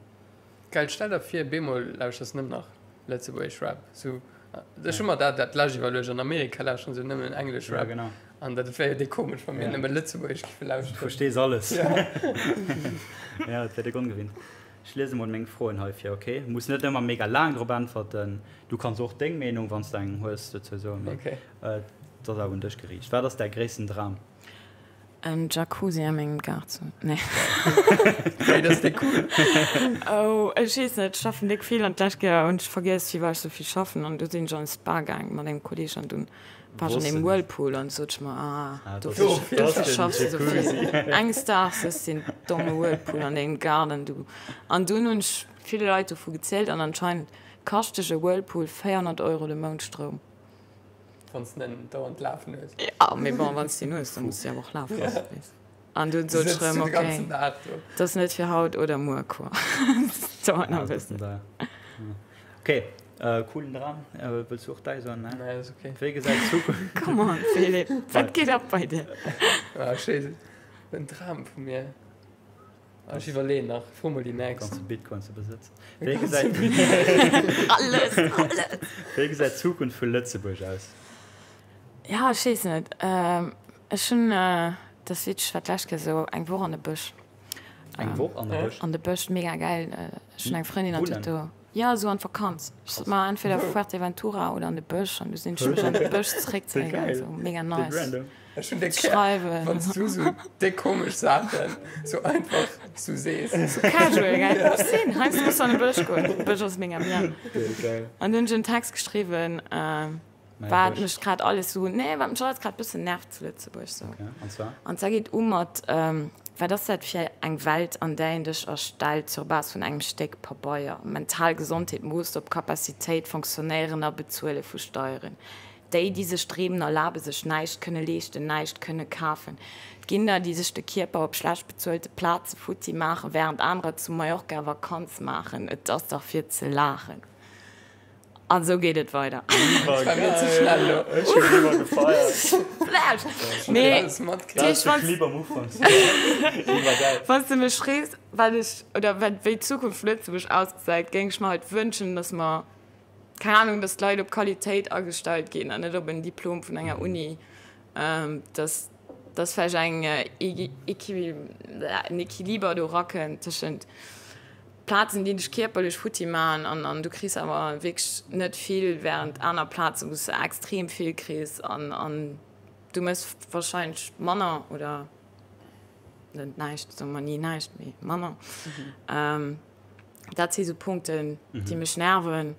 Geil, stell der vir beemol lauschters nëmmen nach lëtzebuergesch Rap, sou ech hu mer dat dat lescht iwwerluecht, an Amerika lauschteren se nëmmen englesch Rap an dat wär jo déi komesch wa mir nëmme lëtzebuergesch giffe lauschteren. Du verstees alles. Ja, et wär déck ongewinnt. Ech liese mol meng Froen hei vir, ok? Muss net ëmmer mega laang drop äntwerten. Du kanns och deng Meenung, wann s de eng hues, dozou soen, mee et ass awer un dech geriicht. Wat ass däi gréissten Dram? En Jacuzzi a mengem Gaart ze hunn. Nee. Hey, dat ass déck cool! Oh, ech weess net, ech schaffen déck vill an d'lescht Kéier hunn ech vergiess, wéi war ech sou vill schaffen an du sinn ech an e Spa gaang mat engem Kolleeg an dunn War ech an engem Whirlpool an sot ech mer, ah, dofir schaffs de souvill. Enges Daags hues de en domme Whirlpool an dengem Gaarden, du. An dunn hunn ech ville Leit dovu gezielt an anscheinend kascht dech e Whirlpool 400 Euro de Mount Stroum. Wann s de en dauernd lafen hues. Jo, mee bon, wann s de en hues, da muss de awer och lafe loossen, weess. An dunn sot ech erëm, ok, dat ass net fir haut oder muer, quoi. Dat dauert nach e bëssen. Ok, coolen Dram. Wëlls du och däi soen? Nee, ass ok. Wéi gesäit d'Zukunft. Come on, Philippe, wat geet ab bei dir? Ah, ech weess et. En Dram vu mir. Ah, ech iwwerleeën nach. Fro mol déi nächst. Ganze Bitcoin ze besëtzen. Wéi gesäit. Alles, alles! Wéi gesäit d'Zukunft vu Lëtzebuerg aus? Ja, ech weess net. Ech hunn, dat ass witzeg, ech war d'lescht Kéier esou eng Woch an de Bësch. Eng Woch an de Bësch? An de Bësch, mega gäil. Ech hunn eng Frëndin an déi huet do. Jo, esou an d'Vakanz. Ech sot mer entweder Fuerteventura oder an de Bësch an du sinn ech mech an de Bësch zeréckzéien an esou. Mega nice. Ech hunn déck gär, wann s du sou déck komesch Saachen sou einfach sou sees. Sou casual, gell? Ech sinn heiansdo muss du an de Bësch goen. De Bësch ass mega bien. An du hunn ech en Text geschriwwen. Wat mech grad alles sou, nee, wat mech alles grad bëssen nervt zu Lëtzebuerg sou. Okay, an zwar? An zwar geet u mat, Wat ass dat fir eng Welt, an där een dech erstellt sur base vun engem Stéck Pabeier? Mental Gesondheet moosst op Capacitéit, Fonctionnéieren a Bezuele vu Steieren. Déi, déi sech Dreemen erlabe, sech näischt kënne leeschten, näischt kënne kafen. Et ginn der, déi sech de Kierper op schlecht bezuelte Plaze futti maachen, wärend anerer zu Mallorca Vakanz maachen. Et ass dach fir ze laachen. An esou geet et weider. Dat war mir ze schnell lo. Ech hunn iwwer gefeiert. Flash! Mee dat heescht, wann s de mech frees, wat ech oder wat wéi d'Zukunft vu Lëtzebuerg ausgesäit, géing ech mer halt wënschen, datt mer, keng Ahnung, datt d'Leit op Qualitéit agestallt ginn an net op en Diplom vun enger Uni, datt datt vläicht eng en Equiliber do erakënnt tëschent Plazen déi dech kierperlech futti maachen an an du kriss awer wierklech net vill, während aner Plazen wou s de extrem vill kriss an an du mëss wahrscheinlech manner oder net näischt, soe mer ni näischt, mee manner. Dat si sou Punkten déi mech nerven,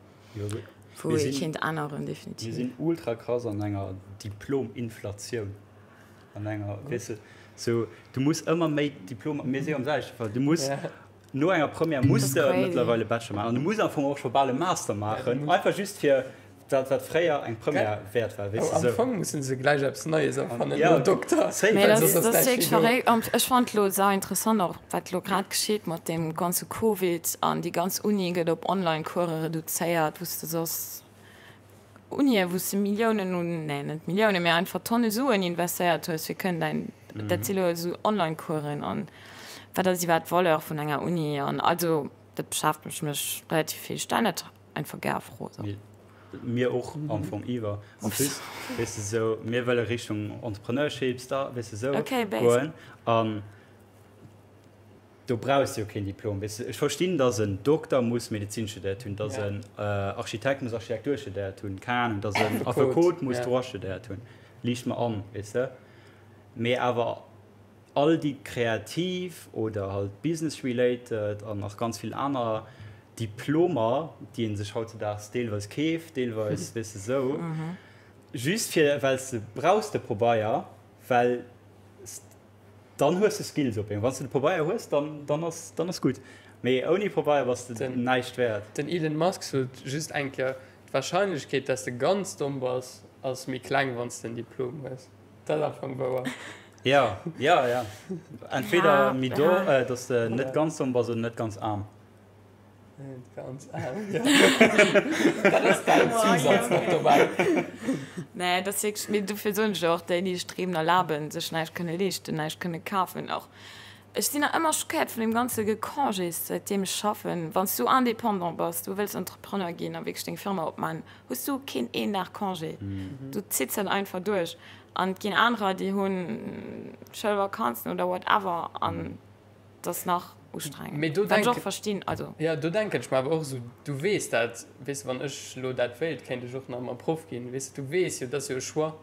wou ee kéint änneren definitiv. Mir sinn ultra krass an enger Diplom-Inflatioun, an enger, weess de, sou du muss ëmmer méi Diplomer, mir si jo am selwechte Fall, du muss No enger Première muss de mëttlerweil e Bachelor maachen an du muss am Fong och scho bal e Master maachen, einfach just fir dat wat fréier eng Première wäert war, weess de sou. Am Fong mussen se gläich eppes Neies erfannen, no Dokter. Safe. Mee dat ass wierklech verréckt an ech fannen et elo sau interessant och wat elo grad geschitt mat deem ganze Covid an déi ganz Uni gëtt op Online-Course reduzéiert, wou s de soss Unien, wou s de Milliounen un, nee net Milliounen, mee einfach Tonne Suen investéiert hues, fir kënnen däin, dat si lo esou Online-Coursen an wat ass iwwerhaapt d'Valeur vun enger Uni an also dat beschäftegt mech relativ vill. Ech stellen dat einfach gär a Fro. Mee Mir och am Fong iwwer. En plus, weess de, sou, mir wëlle Richtung Entrepreneurship, Star, weess de, sou goen. An do brauchs de jo keen Diplom, weess de. Ech verstinn, datt en Dokter muss Medezin studéiert hunn, datt en Architekt muss Architektur studéiert hunn, keng Ahnung, datt en Affekot muss Droit studéiert hunn, liicht mer an, weess de. Mee awer all déi kreativ oder halt business related an nach ganz vill aner Diplomer, déi ee sech hautzedaags deelweis keeft, deelweis, weess de, sou, just fir, well s de brauchs de Pobeier, well s dann hues de Skills op eemol. Wann s de de Pobeier hues, dann, dann ass, dann ass gutt. Mee ouni Pobeier bass de näischt wäert. Den Elon Musk sot just eng Kéier, D'Warscheinlechkeet, dass de ganz domm bass, ass méi kleng, wann s de en Diplom hues. Dat ass am Fong wouer. Ja, ja, ja. Entweder méi do, dass de net ganz domm bass oder net ganz aarm. Net ganz aarm, ja. Dat ass däin Zousaz nach dobäi. Nee, dat ass wierklech, mee dofir soen ech jo och, déi, déi sech d'Reemen erlaben, sech näischt kënne leeschten, näischt kënne kafen och. Ech sinn nach ëmmer schockéiert vun deem ganze Gecongés, säitdeem ech schaffen. Wann s du Indépendant bass, du wëlls Entrepreneur ginn a wierklech deng Firma opman, hues du keen een Dag Congé. Du zitts dat einfach duerch. An et ginn anerer, déi hu Schoulvakanzen oder whatever an et ass nach ustrengend. Wat ech och verstinn. Also. Jo, do denken ech mer awer och esou, du weess dat, weess de, wann ech elo dat wéilt, kéint ech och nach ëmmer Proff ginn, weess de, du weess jo, dat ass jo e Choix.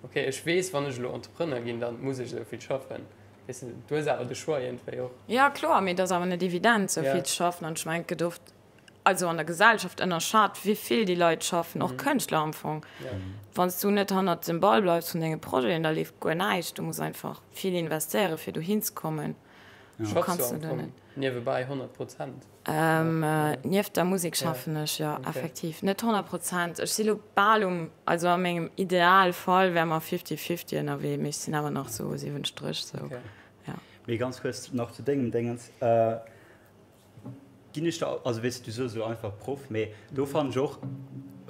Ok, ech weess, wann ech elo Entrepreneur ginn, da muss ech esou vill schaffen. Weess de, du hues awer de Choix iergendwéi och. Jo, kloer, mee et ass awer net evident, esou vill ze schaffen. An ech mengen, et gëtt oft, also an der Gesellschaft ënnerschat, wéi vill déi Leit schaffen, och Kënschtler am Fong. Wann s du net hannert dem Ball bleifs vun denge Projeten, da leeft guer näischt. Du muss einfach vill investéieren, fir dohin ze kommen. Schaffs du am Fong niewebäi 100 Prozent? Nieft der Musek schaffen ech, jo, effektiv. Net 100 Prozent. Ech si lo bal um, also a mengem Idealfall wäre mer fifty-fifty ënnerwee, mee ech sinn awer nach sou 70 sou, jo. Mee ganz kuerz nach zu dengem Déngens, ginn ech der, also weess de, du soos elo einfach Proff, mee do fannen ech och,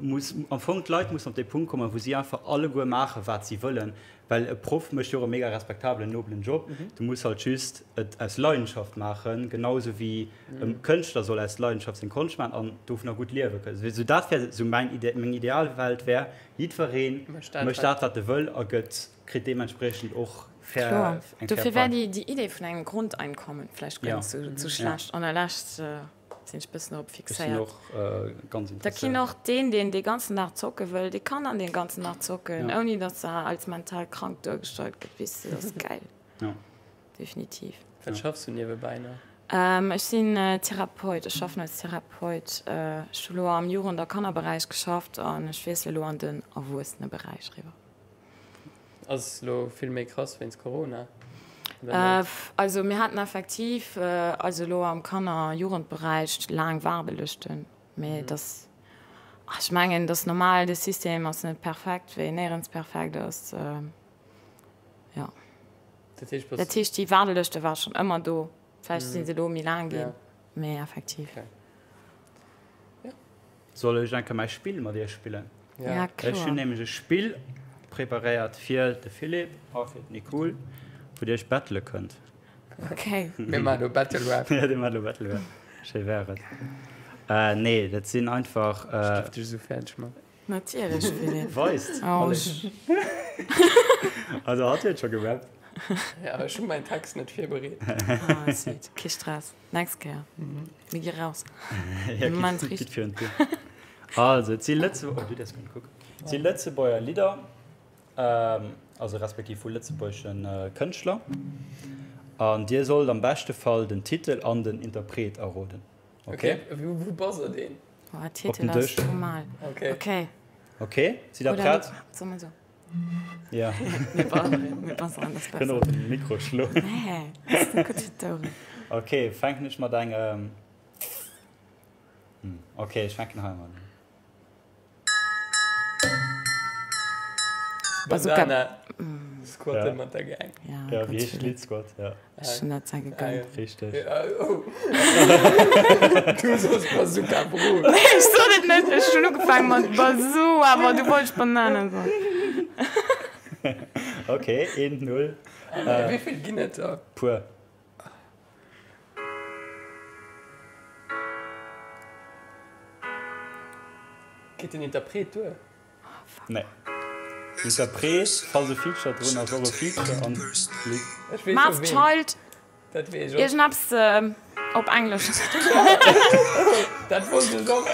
muss am Fong d'Leit mussen op dee Punkt kommen, wou si einfach alleguer maachen, wat si wëllen, well e Proff mécht jo och e mega respektabelen, nobelen Job, du muss halt just et aus Leidenschaft maachen, genau esou wéi e Kënschtler soll aus Leidenschaft seng Konscht maachen an dovunner gutt liewe kënnen. Esou dat wär esou mäin Ide, meng Idealwelt wär, jiddweree mécht dat, wat e wëll a gëtt, kritt deementspriechend och fair, Kloer. eng fair Dofir wär déi, déi Idee vun engem Grundeinkommen vläicht guer net sou, sou schlecht. An der Lescht sinn ech bëssen dorop fixéiert. Ech sinn och ganz interesséiert. Da kinn och deen, deen dee ganzen Dag zocke wëll, dee kann dann dee ganzen Dag zocken, ouni datt er als mental krank duergestallt gëtt. Weess de, dat ass gäil. Definitiv. Wat schaffs du niewebäi nach? Ech sinn Therapeut, ech schaffen als Therapeut. Ech hu lo am Jugend a Kannerberäich geschafft an ech wiessele lo an den Erwuesseneberäich eriwwer. Ass lo vill méi krass wéinst Corona? Also mir haten effektiv also elo am Kanner a Jugendberäich laang Waardelëschten, mee et ass, ech mengen, et ass normal, de System ass net perfekt, wéi en néierens perfekt ass, jo. Dat heescht, déi Waardelëschte ware schonn ëmmer do, vläicht si se elo méi laang ginn, mee effektiv. Soll ech enke mäi Spill mat iech spillen? Ja, kloer. Ech hunn nämlech e Spill preparéiert fir de Philippe a fir d'Nicole, wou dir iech battele kënnt. Okay. Mir maachen elo Battle Rap. Ja, dir maacht elo Battle Rap. Schéi wär et. Äh, nee, dat sinn einfach. Ech dierf dech esou fäerdeg man. Natierlech, Philippe. Weist. Oh, ech. Also hatt huet scho gerappt. Ja, ech hu mäin Text net virbereet. Ah, sweet. Kee Stress. Nächst Kéier. Mir gi raus. Ja, Moment, gitt, gitt virun d'Dier. Also, et si Lëtze-, oh, du däerfs guer net kucken. Et si Lëtzebuerger Lidder, ähm, also respektiv vu lëtzebuergesche Kënschtler. An dir sollt am beschte Fall den Titel an den Interpret erroden. Okay? Okay, wou, wou bass deen? Oh, Titel ass normal. Okay. Okay. Okay, sidd der prett? Soll mer so? Ja. Mir buzzeren, mir buzzeren, das ist Kënnt besser. och op den Mikro schloen. Nee, das ist gutt fir d'Oueren. Okay, fänken ech mat engem. Hm, okay, ech fänken hei mat un. Bazooka. Bandana. Squatte Ja. mat der Gang. Ja, Ja, gutt, wéi heescht Philippe. d'Lidd? Squat, ja. Ech hunn dat zwar gegönnt. Richteg. Oh. Du soos Bazooka, Bro. Nee, ech sot et net. Ech hunn ugefaange mat Bazoo, awer du wollts Banana soen. Okay, 1, 0. Wéi vill ginn et der? Puer. Geet den Interpret duer? Nee. Interpret, falls e Feature drun ass, och e Feature an d'Lidd. Masked Child, Dat weess ech och. iergendeppes op Englesch. Dat wosst ech och.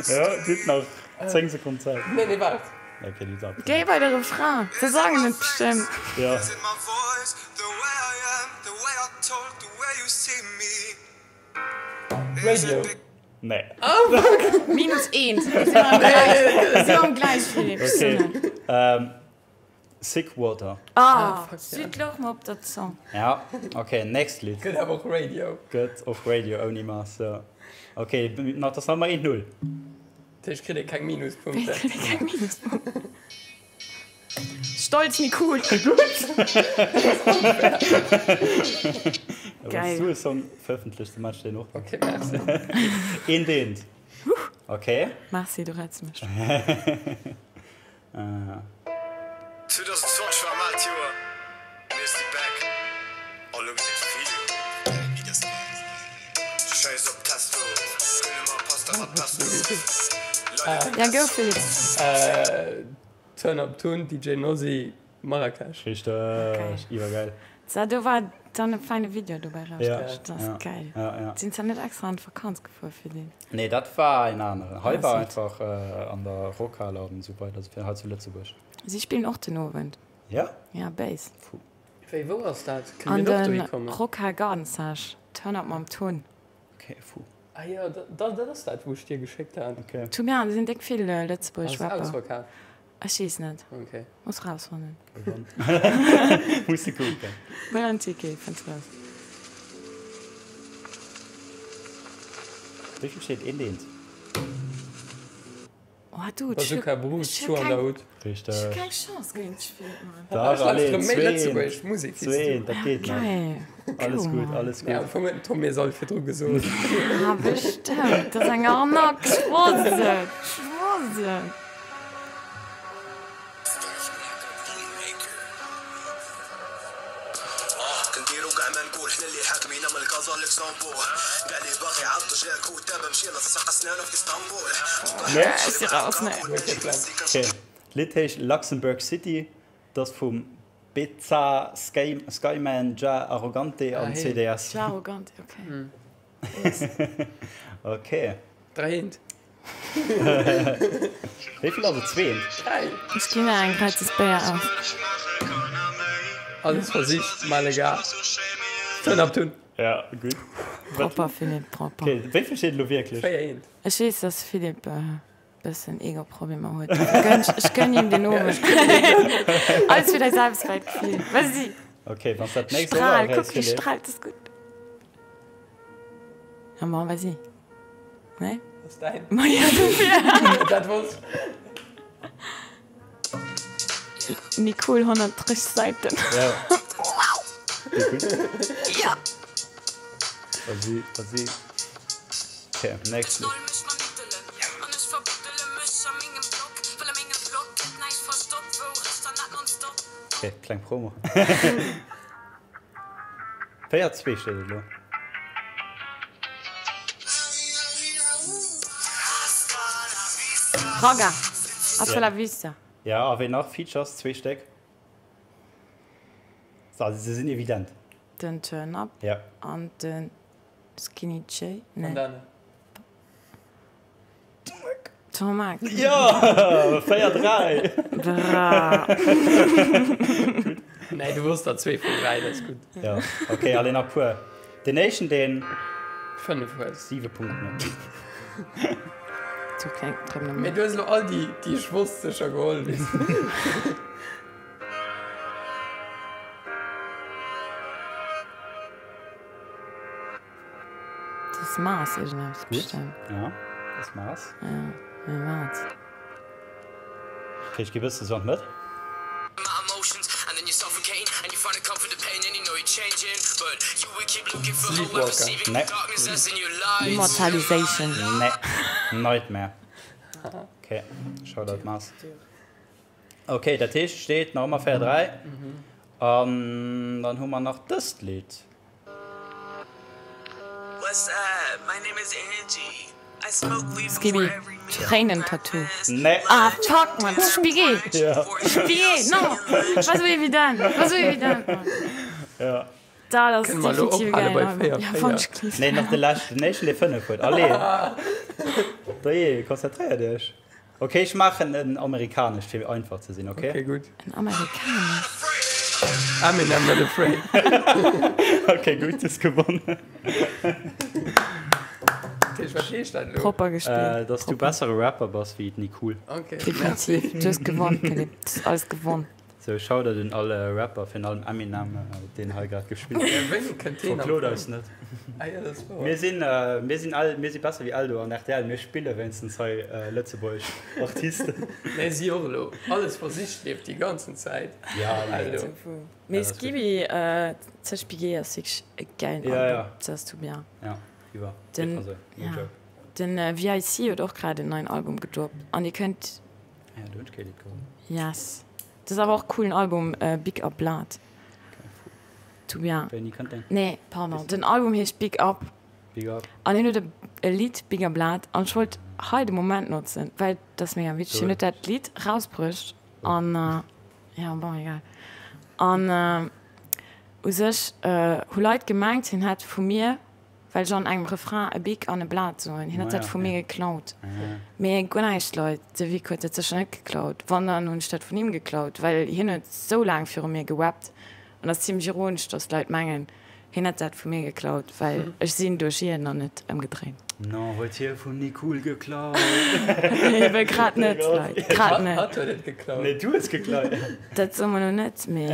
Jo, dir hutt nach 10 Sekonnen Zäit. Nee, nee, waart. Ok, déi Saach. Géi bei de Refrain, se sangen et bestëmmt. Jo. Radio. Nee. Minus eent. Mir sinn am Gläich, mir sinn am Gläichgewicht. Ok. Sick Water. Ah, Südloch mer op der Zong. Ja, ok, nächst Lidd. Gëtt awer och Radio. Gëtt och Radio ouni Mass, jo. Ok, nach, dat ass nach ëmmer 1, 0. Dat heescht, kritt ee keng Minuspunkten. Wéi kritt ee keng Minuspunkten? Stolz mee cool. Wann du e Song verëffentlechts, dann maache ech deen och. Ok, merci. Eent, eent. Ok. Merci, du retts mech. 2020 war maalt Joer, mir si back a lo gëtt et vill. Schäiss op Testo, kënne mer Pasta mat Pesto. Ja, go Philippe. Turn Up Tun, DJ Nosi, Marrakesch. Richteg, iwwergeil. So, do war dann e feine Video dobäi Ja, rausgerutscht. Dat ass ja, geil. ja, ja. Sinn se net extra an d'Vakanz gefuer fir deen? Nee, dat war en aneren. Hei Ah, war süd. einfach an der Rockhal an esou weider, also fir hei zu Lëtzebuerg. Si spillen och den Owend. Ja? Ja, Bass. Puh. Wéi, wou ass dat? Kënne An mir och dohi de kommen? Rockhal Garden Sesh. Turn Up mam Tun. Okay, puh. Ah jo, dat ass dat, wou ech dir geschéckt hat. Okay. Tun, ja, do sinn déck vill lëtzebuergesch Ass Rapper. ausverkaf? Ech weess net. Okay. Muss rausfannen. Muss de kucken. Huel en Ticket, fënns raus. Wéi vill steet? Eent, eent. Oh du, ech Bazooka Bruce, hu Schuh an der keng, Hut. Richteg. ech hu keng Chance géint dech, Philippe, Mann. Dach, Ech lauschtere allez, méi zweent, lëtzebuergesch Musek wéi s du. zweent, dat geet nach. Geil. Alles Cool, gutt, Mann. alles Nee, am gutt. Fong huet den Tom mir se all virdru gesot. Ah, bestemmt. Dat ass eng Arnaque. Ech wosst et. Ech wosst et. Ech si raus, nee. Okay. D'Lidd heescht Luxembourg City, 't ass vum Beza Skyman, Jah Arrogante an CDS. Jah Arrogante, okay. Okay. 3 eent. Wéi vill ass et? Zweent? 3. Ech ginn der eng gratis Béier aus. Alles versicht, mal egal. Turn up tun. Ja, gutt. Propper, Philippe, propper. Okay, wéi vill steet elo wierklech? 4 eent. Ech weess, dass Philippe e bëssen Ego-Problemer huet. Ech gönn him den Owend. Alles fir däi Selbstwäertgefill. Vas-y. Okay, wann s dat nächst och Strahl, erreechs, kuck, wéi Philippe. strahlt, das ist gutt. Ja, bon, vas-y. Nee? Das ist dein. Ma ja, dofir. Dat wosst. Nicole, 130 Säiten. Ja. Wow. Ja. Vas-y, vas-y. Okay, next. Okay, kleng Promo. 4, 2 steet et elo. Ragga, Hasta la vista. Ja, a ween nach? Features, zwee Stéck. Also se sinn evident. Den Turn Up Ja. an den Skinny J. Nee. Bandana. Tomac. Jo! 4, 3! Bra. Nee, du wosst der zwee vun 3, dat ass gutt. Ja, okay, allez nach puer. Den éischten, deen 5 huet. 7 Punkten huet. Zu kleng, trëm Mee du hues elo all déi, déi ech wosst, sécher geholl, weess de. Dat ass Mars iergendeppes Gutt, bestemmt. ja, dat ass Mars. Ja, mee wat? Okay, ech gi bësse sou an d'Mëtt. Sleepwalker. Nee. Immortalization. Nee. Nightmare. Okay, Shoutout Mars. Okay, dat heescht, steet nach ëmmer 4, 3. An dann hu mer nach dëst Lidd. Skibi, Tréinen-Tattoo. Nee. Ah fuck man, Spigé! Ja. Spigé, non! War sou evident, war sou evident, man. Ja. Dat ass Kënne mer elo definitiv e ophale gäilen bei Album. 4, Ja, 4? wann ech gelift. Nee, nach de leschten, den éischten, dee 5 huet. Allez! Dajee, konzentréiert iech. Ok, ech maachen en amerikanescht, fir einfach ze sinn, ok? Ok, gutt. En amerikanescht? Eminem Not Afraid. Ok, gutt, du hues gewonnen. Dat heescht, wat heescht dat elo? Propper gespillt. Dass du bessere Rapper bass wéi d'Nicole. Ok, merci. Definitiv. Du hues gewonn, Philippe. Du hues alles gewonn. Sou, Shoutout un all Rapper, virun allem Eminem, deen hei grad gespillt huet. Wéini kënnt deen am Verklot Fong? eis net. Ah jo, dat ass wouer. Mir sinn, mir sinn all, mir si besser wéi Eldo an rtl, mir spille wéinstens hei lëtzebuergesch Artisten. Nee, si och elo. Alles versicht leeft déi ganzen Zäit. Ja, nee. Eldo. Mee Ja, dat ass gutt. Skibi, Ze Spigé ass wierklech e gäilen Ja, Album. ja. Dat ass tout bien. Ja, iwwer. Den, Also, no ja. joke. Den VIC huet och grad en neien Album gedroppt an dir kënnt. Ah ja, do hunn ech kee Lidd geholl. Yes. Dat ass awer och coolen Album, Big Up Blood. Tout bien. Wéini kënnt deen? Nee, pardon, den Album heescht Big Up. Big Up. An hien huet e Lidd, Big Up Blood, an ech wollt hei de Moment notzen, well dat ass mega witzeg, hien huet dat Lidd rausbruecht an, ja bon, egal. An u sech hu Leit gemengt, hien hätt vu mir Well ech an engem Refrain e Bic an e Blat soen. Hien huet dat vu mir geklaut. Mee guer näischt, Leit, de Vic huet dat sécher net geklaut. Wann, dann hunn ech dat vun him geklaut, well hien huet sou laang viru mir gewappt. An ass zimlech ironesch, dass d'Leit mengen, hien hätt dat vu mir geklaut, well ech sinn duerch hien an net ëmgedréint. Non, huet hie vum Nicool geklaut? Ebe grad net, Leit, grad net. Hatt huet et geklaut. Nee, du hues geklaut. Dat soe mer lo net, mee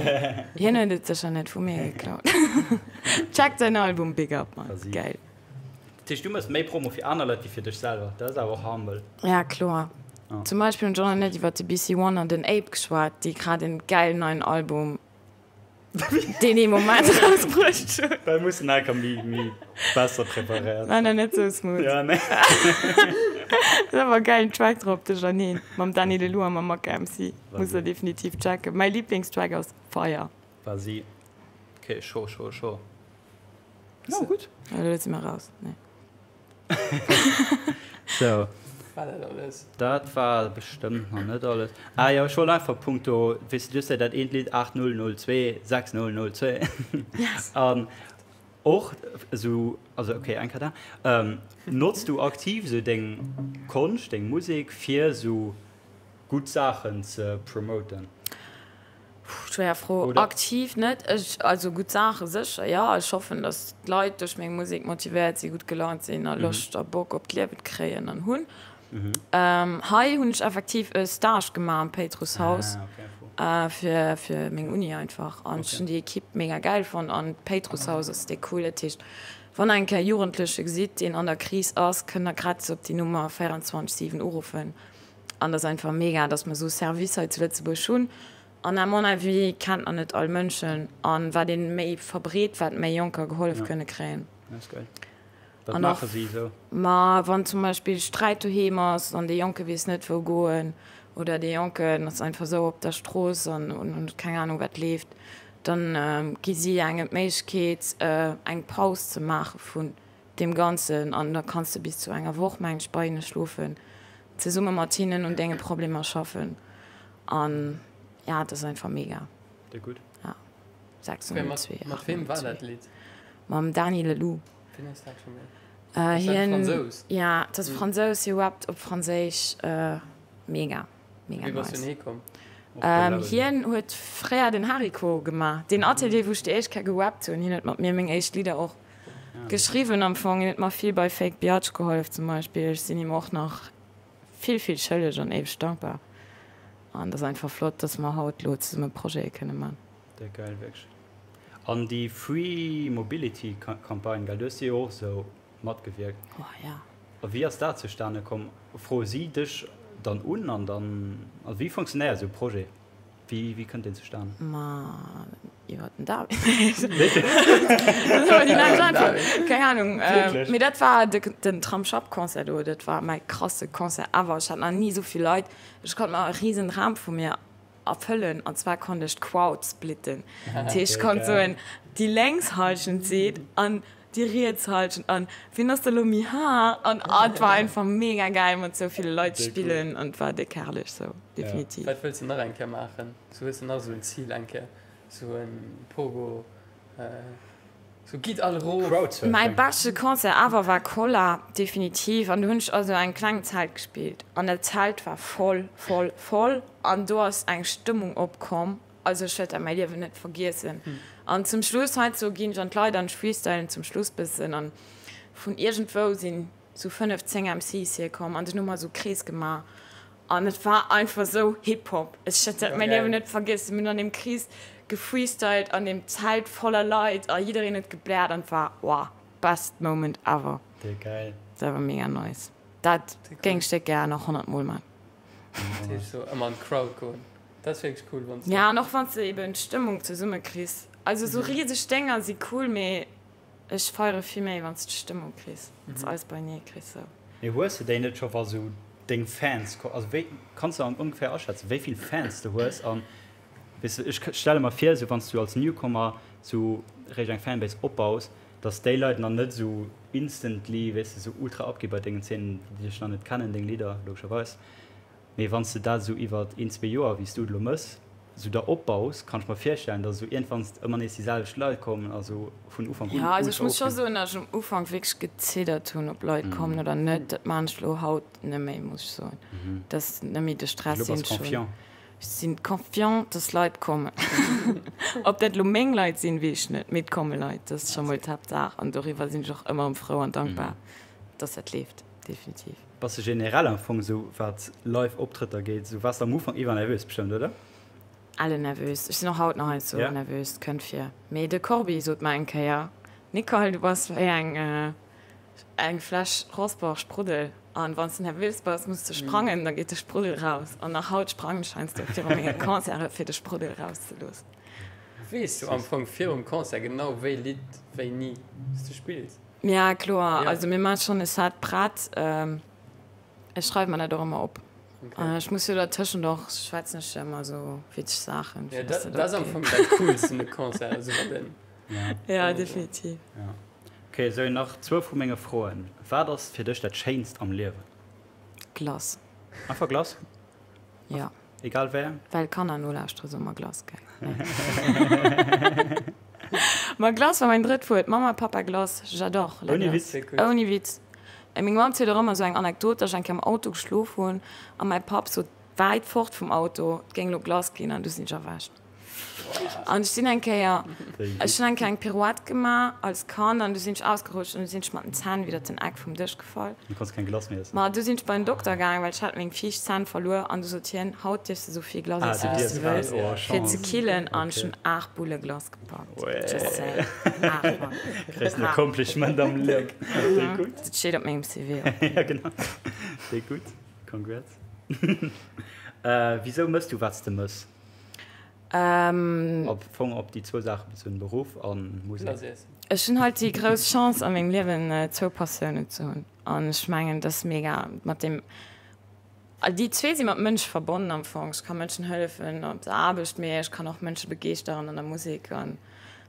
hien huet et sécher net vu mir geklaut. Checkt säin Album Big Up, Mann, geil. Dat heescht, du mëss méi Promo fir aner Leit wéi fir dech selwer? Dat ass awer och humble. Ja, kloer. Zum Beispill hunn ech och nach net iwwer de BC One an den Ape geschwat, déi grad en gäilen neien Album deen ee Moment rausbruecht hunn. Well mussen enker méi méi besser preparéiert War nach net sou smooth. Ja, nee. Ass awer e gäilen Track drop, de Janine mam Dany Lelou a mam Maka MC. Muss der definitiv checken. Mäi Lieblingstrack ass Fire. War si. Ok, scho, scho, scho. No, gutt. Elo si mer raus. Nee. Sou. War dat alles? Dat war bestëmmt nach net alles. Ah jo, ech wollt einfach punkto, weess de, du hues ja dat eent Lidd 8002 6002. Yes. An och esou, also ok, eng Kéier da, notz du aktiv esou deng Konscht, deng Musek fir esou gutt Saachen ze promoten? Schwéier Fro. Oder? Aktiv net. Ech, also gutt Saache sécher, jo. Ech hoffen, datt d'Leit duerch meng Musek motivéiert sinn, gutt gelaunt sinn a Loscht a Bock op d'Liewen kréien an hunn. Hei hunn ech effektiv e Stage gemaach am Péitrusshaus fir, fir meng Uni einfach. An ech hunn déi Ekipp mega gäil fonnt an d'Péitrusshaus ass déi cool. Dat heescht, wann der eng Kéier e Jugendleche gesitt, deen an der Kris ass, kënnt der gratis op déi Nummer 24, 7 uruffen. An dat ass einfach mega, dass mer esou Service hei zu Lëtzebuerg hunn. An à mon avis kennt nach net all Mënschen. An wat ee méi verbreet, wat méi Jonker gehollef kënne kréien. Dat ass geil. Wat An och, maache si esou? ma wann zum Beispill Sträit doheem ass an dee Jonke weess net wou goen oder dee Jonken ass einfach esou op der Strooss an huet keng Anung wat leeft, dann gi si engem d'Méiglechkeet eng Paus ze maache vun deem Ganzen an da kanns de bis zu enger Woch, meng ech, bei hinne schlofen, zesumme mat hinnen un denge Problemer schaffen an ja, dat ass einfach mega. Déi gutt. Ja. 602. Mat weem war dat Lidd? Mam Dany Lelou. Wien ass dat scho méi? Äh, hien, Fransous? Ja, dat ass Fransous, hie rappt op Franséisch, mega. Mega Wéi bass du nice. hikomm? Ähm, hien huet fréier den Hariko gemaach, deen Atelier, wou ech déi éischt Kéier gerappt hunn. Hien huet mat mir meng éischt Lidder och geschriwwen am Fong. Hien huet mer vill bei Fake Biatch gehollef zum Beispill. Ech sinn him och nach vill, vill schëlleg an éiweg dankbar. An et ass einfach flott, dass mer haut elo zesumme Projete kënne man. Déck geil, wierklech. An déi Free Mobility Campagne, gell, du hues déi jo och esou matgewierkt. Oh ja. A wéi ass dat zustane komm? Froe si dech dann un an dann, also wéi funktionéiert esou e Projet? Wéi, wéi kënnt deen zustane? Ma iwwer den David. Dat ass ëmmer déi nächst Äntwert. Keng Ahnung. Wierklech? Mee dat war de, den Tramsschapp-Concert do, dat war mäi krasse Concert ever. Ech hat nach ni esou vill Leit. Ech konnt mer e risen Dram vu mir erfëllen an zwar konnt ech d'Crowd splitten. Dat heescht, ech konnt soen, déi lénks Hallschent seet an. Déi riets Halschent an wien ass da lo méi haart an ah et war einfach mega gäil mat sou ville Leit ze spillen an et war déck herrlech sou definitiv. Wat wëlls de nach eng Kéier maachen? Sou hues de nach sou en Zil eng Kéier sou en Pogo sou gitt all erof? Mäi beschte Concert ever war Kolla definitiv an do hunn ech also engem klengen Zelt gespillt an dat Zelt war voll voll voll an do ass eng Stëmmung opkomm Also ech wäert dat mäi Liewen net vergiessen. An zum Schluss heiansdo ginn ech an d'Leit an ech freestylen zum Schluss bëssen an vun iergendwou sinn sou 5, 10 MCs hierkomm an dunn hu mer sou Krees gemaach an et war einfach sou Hip Hop. Ech wäert dat mäi Liewen net vergiessen. Mir hunn an deem Krees gefreestylt an deem Zelt voller Leit a jiddereen huet gebläert an et war wow, best moment ever. Dat war mega nice. Dat géing ech déck gär nach 100 mol man. Dat heescht sou ëmmer an d'Crowd goen. Dat ass wierklech cool, wann s de. Ja, an och wann s de eben d'Stëmmung zesumme kriss. Also sou riseg Dénger si cool, mee ech feiere vill méi, wann s de d'Stëmmung kriss, wann s de alles beienee kriss sou. Mee hues de déi net scho wa sou deng Fans, also wéi kanns de ongeféier aschätzen, wéi vill Fans de hues? An weess de, ech stelle mer vir, sou wann s du als Newcomer sou réischt eng Fanbase opbaus, dass déi Leit nach net sou instantly, weess de, sou ultra abgi bei dengen Zeenen, déi dech nach net kennen, deng Lidder logescherweis. Mee wann s de dat esou iwwert een, zwee Joer, wéi s du et elo méchs, esou der opbaus, kann ech mer virstellen, dass esou iergendwann ëmmer nees déi selwecht Leit kommen a sou vun Ufank un Jo, also ech muss scho soen, dass ech um Ufank wierklech geziddert hunn, ob Leit kommen oder net. Dat maachen ech elo haut net méi, muss ech soen. Dat ass net méi de Stress, deen ech hunn. Ech sinn confiant, dass Leit kommen. Ob dat elo meng Leit sinn, weess ech net, mee et komme Leit. Dat ass scho mol d'Haaptsaach an doriwwer sinn ech och ëmmer erëm frou an dankbar, dass dat leeft, definitiv. Bass de generell am Fong esou wat live Optrëtter geet, esou waars de am Ufank iwwer nervös bestëmmt, oder? Elle nervös. Ech sinn och haut nach heiansdo nervös, et kënnt vir. Mee de Corbi sot mer eng Kéier, Nicole, du bass wéi eng eng Fläsch Rossbach Spruddel an wann s de nervös bass, muss de sprangen, da geet de Spruddel raus. An nach haut sprangen ech heiansdo viru menge Concerte fir de Spruddel rauszeloossen. Weess du am Fong virum Concert genau wéi Lidd wéini s du spills? Ja kloer, also mir maache schonn e Set prett. Ech schreiwe mer dat och ëmmer op. An ech muss jo dertëschent och, schwätzen ech jo ëmmer esou witzeg Saachen. Ja, dat ass am Fong dat Coolst un de Concert, esou wann den. Ja, definitiv. Ok, sou nach zwou vu menge Froen. Wat ass fir dech dat Schéinst am Liewen? Glace. Einfach Glace? Ja. Egal wéi eng? Well Kanner nolauschtere soe mer Glace, gell? Ma Glace war mäin drëtt Wuert. Mama, Papa, Glace, j'adore la Ouni Witz? Glace. Ouni Witz. Meng Mamm zielt och ëmmer esou eng Anekdot, dass ech eng Kéier am Auto geschlof hunn a mäi Papp sot wäit fort vum Auto, et géing elo Glace ginn an du sinn ech erwächt. An ech sinn eng Kéier, ech hunn eng Kéier eng Pirouette gemaach als Kand an du sinn ech ausgerutscht an du sinn ech mat den Zänn widder den Eck vum Dësch gefall. Du konns keng Glace méi iessen? Ma du sinn ech bei den Dokter gaang, well ech hat meng viischt Zänn verluer an du sot hien, haut dierfs de sou vill Glace iessen, wéi s de wëlls, fir ze killen an ech hunn 8 Bulle Glace gepackt. Just saying. 8 Mann. Gréissten Accomplishment am Liewen. Déi gutt. Dat steet op mengem CV och. Ja genau. Déi gutt. Congrats. Wisou mëss du wat s de mëss? Am Fong op déi zwou Saache bezunn, Beruff a Musek. Ech hunn halt déi grouss Chance a mengem Liewen zwou Passiounen ze hunn an ech mengen dat ass mega mat deem, déi zwee si mat Mënsche verbonnen am Fong. Ech ka Mënschen hëllefen op der Aarbecht, mee ech kann och Mënsche begeeschteren an der Musek an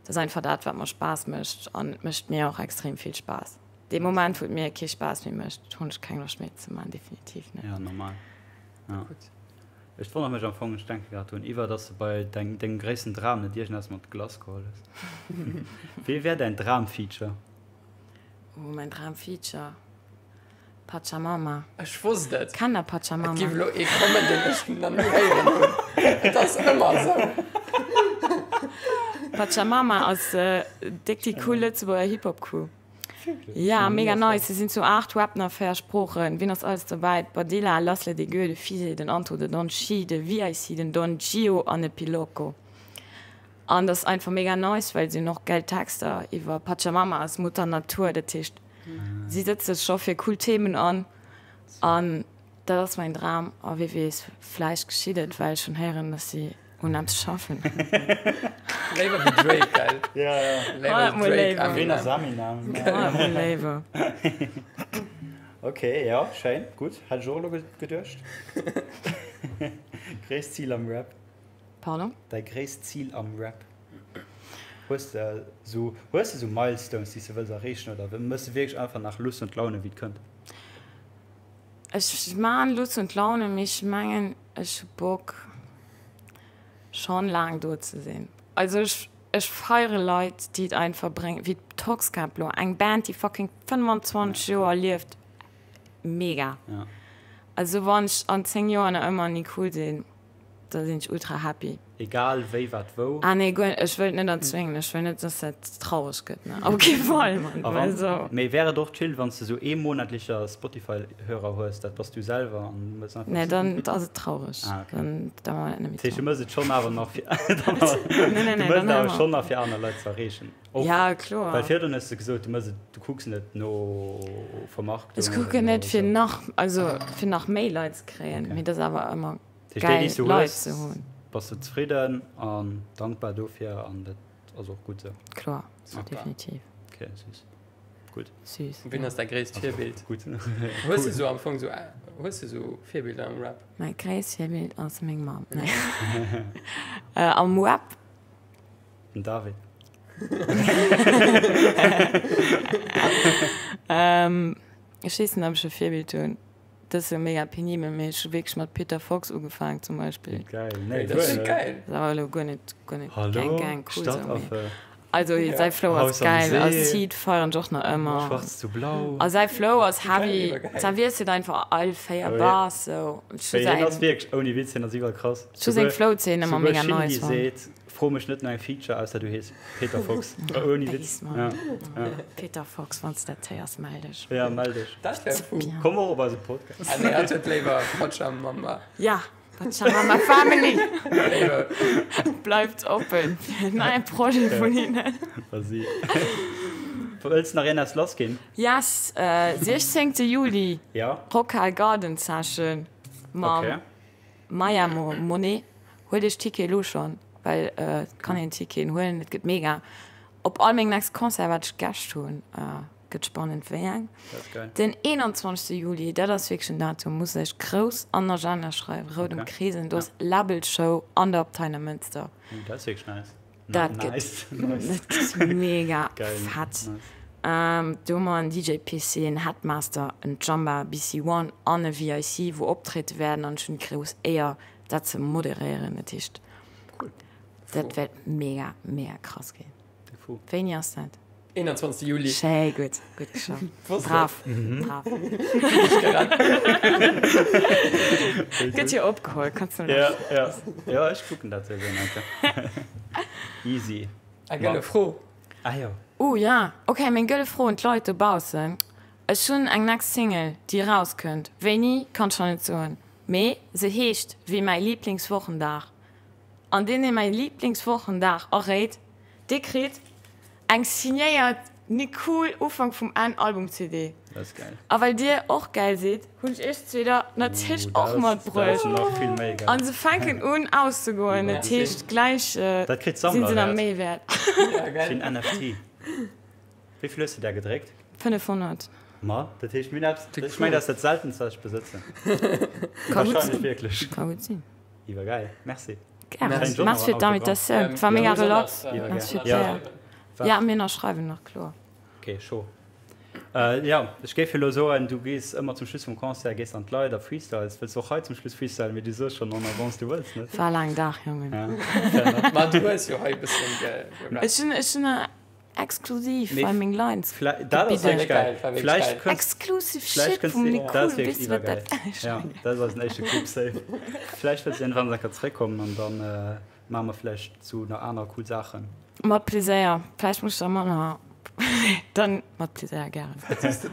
dat ass einfach dat wat mer Spaass mécht an et mécht mir och extrem vill Spaass. Dee Moment wou et mir kee Spaass méi mécht, hunn ech keng Loscht méi et ze man, definitiv net. Ja normal, ja. Ech wonnere mech am Fong, ech denke grad drun, iwwer dass de bei dengem gréissten Dram net iergendeppes mat Glace geholl hues. Wee wär däin Dram-Feature? Oh, mäin Dram-Feature? Pachamama. Ech wosst et! Kennt der Pachamama? Et géif elo ee kommen, deen ech nach ni héieren hunn. Et ass ëmmer esou. Pachamama ass déck déi cool Lëtzebuerger Hip-Hop-Crew. Ja, mega nice. Se sinn zu 8, rappen a 4 Sproochen. Wien ass alles dobäi? D'Badilla, Lassle, de Gueux, de Fise, den Anto, de Don Chi, de VIC, den Don Gio an de Piloco. An dat ass einfach mega nice, well si hunn och gäil Texter iwwer Pachamama ass Mutter Natur. Dat heescht, si sëtze sech scho fir cool Themen an. An dat ass mäin Dram. A wie weess, vläicht geschitt et, well ech hunn héieren, dass si un eppes schaffen. Léiwer wéi Drake, gell? Ja, ja. Léiwer wéi Drake, Eminem. Ween ass Eminem? Honnert mol léiwer. Ok, ja, schéin, gutt. Hätt ech och elo geduecht. Gréisst Zil am Rap? Pardon? Däi gréisst Zil am Rap? Hues de esou, hues de esou Milestones, déi s de wëlls erreechen oder mëss de wierklech einfach nach Lust und Laune wéi et kënnt? Ech maan Lust und Laune, mee ech mengen ech hu Bock schon laang do ze sinn. Also ech ech feiere Leit déi et einfach bréngen, wéi d'Toxkäpp lo, eng Band déi fucking 25 Joer lieft, mega. Also wann ech an 10 Joer nach ëmmer ni cool sinn, Da sinn ech ultra happy. Egal wéi, wat, wou. Ah nee, guer, ech wëll et net erzwéngen. Ech wëll net, dass dat traureg gëtt, ne. Op kee Fall, Mann. A wann, mee wär et och chill, wann s de sou ee monatlecher Spotify-Hörer hues, dat bass du selwer an du mëss einfach. Nee, dann ass et traureg. Ah, okay. Dann, da man et net méi. Dat heescht, du mëss et schonn awer nach fir, nee, nee, nee, du mëss et awer schonn nach fir aner Leit ze erreechen. Och, ja, kloer. Well virdrun hues de gesot, du mëss et, du kucks net no Vermarktung. Ech kucken net fir nach, also fir nach méi Leit ze kréien, mee dat ass awer ëmmer. Geil Leit ze hunn. Bass de zefridden an dankbar dofir an dat ass och gutt sou. Kloer, definitiv. Ok, süß. Gutt. Süß. Wien ass däi gréisst Virbild? Gutt. Hues de sou am Fong sou, hues de sou Virbilder am Rap? Mäi gréisst Virbild ass meng Mamm. Nee. Am Rap? Den David. Ech weess net, ob ech e Virbild hunn. Dat ass jo mega penibel, mee ech hu wierklech mat Peter Fox ugefaang zum Beispill. Geil, nee, guer net. Geil. Dat ass awer elo guer net, guer net Hallo, Gang Gang cool sou, mee Stadtaffe. also säi Flow ass Haus am gäil a See. Seed feieren ech och nach ëmmer. Schwarz zu blau. A säi Flow ass heavy, Iwwergeil. säi wiesselt einfach all 4 Oh ja. Bars sou. Ech hu Mee hien ass säin, wierklech, ouni Witz, hien ass iwwerkrass. ech hu seng Souguer, Flow-Zeen ëmmer souguer mega Shindy nice fonnt. seet, Fro mech net no engem Feature, ausser du hees Peter Fox. Ouni Witz. Base, Mann. Ja, ja. Peter Fox, wann s de dat héiers, mell dech. Ja, mell dech. Dat wär fou. Bien. Komm och op eise Podcast. Ah nee, hatt huet léiwer Pachamama. Ja, Pachamama Family Léiwer. bleift oppen fir en neie Projet vun hinnen. Vas-y. Wëlls de nach een eppes lassginn? Yes, 16. Juli, Ja. Rockhal Garden Session mam Okay. Maya Monet. Huelt iech Ticket elo schon, well et kann een Ticketen huelen, et gëtt mega. Op all meng next Concert wat ech Gäscht hunn, gëtt spannend wéi eng. Den 21 Juli, dat ass wierklech en Datum, musst iech grouss an den Agenda schreiwen, Roudem Kreesen, do ass Labelshow an der Abtei Neumënster. Dat ass wierklech nice. Dat gëtt, dat gëtt mega fett. Do hu mer en DJ PC, en Headmaster, en Jamba BC One an e VIC wou optriede wäerten an ech hunn déi grouss Éier dat ze moderéieren. Dat heescht dat wäert mega mega krass ginn. Wéini ass dat? 21 Juli. Schéi, gutt, gutt geschafft. Brav, brav. Gëtt jo opgeholl, kanns du Ja, ja. Ja, ech kucken dat souwisou nach eng Kéier. Easy. Eng gëlle Fro. Ah jo. Oh ja, ok, meng gëlle Fro un d'Leit dobaussen. Ech hunn eng next Single, déi erauskënnt. Wéini, kann ech nach net soen, mee se heescht wéi mäi Liblingswochendag. An deen, dee mäi Liblingswochendag erréit, dee kritt eng signéiert Nicool Ufank vum Enn Album CD. Dat ass gäil. A well dir och gäil sidd, hunn ech iech zwee der natierlech och matbruecht. Dat ass nach vill méi gäil. An se fänken un auszegoen, dat heescht gläich Dat kritt sinn se nach Sammlerwäert. méi wäert. Ja, gäil. Fir en NFT. Wéi vill hues de där gedréckt? 500. Ma, dat heescht mir hunn eppes, ech mengen dat ass dat seltenst wat ech besëtzen. Wahrscheinlech wierklech. Ka gutt sinn. Iwwergäil, merci. Gären. Merci fir d'Invitatioun, et war mega relax. Merci fir d'Éier. Ja, mir ënnerschreiwen nach, kloer. Ok, chaud. Jo, ech géif jo elo soen, du gees ëmmer zum Schluss vum Concert, gees an d'Leit a freestyles. Wëlls du och hei zum Schluss freestylen? Mee du soos schonn en avance, du wëlls net. War e laangen Dag, Jongen. Ja, fair enough. Ma du hues jo hei e bëssen gerappt. Ech hunn, ech hunn exklusiv Mee bei meng Lines vläi, dat ass gebidden. wierklech geil. War wierklech Vläicht geil. kënns, Exclusive vläicht Shit kënns vum du, Nicool, dat ass wierklech weess du wat iwwergäil. dat ass? Ja, dat ass eisen éischte Coup, safe. Vläicht wëlls du iergendwann eng Kéier zeréckkommen an dann maache mer vläicht sou nach aner cool Saachen. Mat Pleséier. Vläicht muss ech da manner, dann mat Pleséier, gären.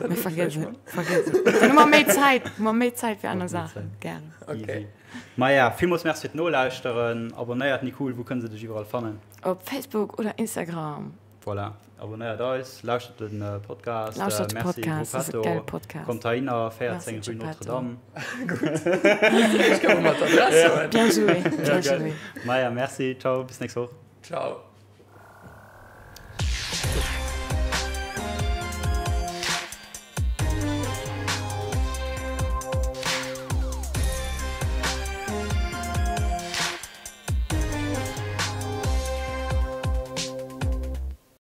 Mee vergiess et, vergiess et. Dann hu mer méi Zäit, hu mer méi Zäit fir aner Saachen. Gären. Easy. Maja, villmools Merci fir d'Nolauschteren. Abonnéiert Nicool, wou kënne se dech iwwerall fannen? Op Facebook oder Instagram. Voilà, abonnéiert eis, lauschtert den Podcast. Lauschtert de Merci Podcast, ass e Gruppetto. geile Podcast. Kommt heihinner, 14 Merci rue Geppetto. Notre-Dame. Ech komm mat Adress soen. Bien joué, bien Ja, geil. joué. Maja, merci, ciao, bis nächst Woch. Ciao.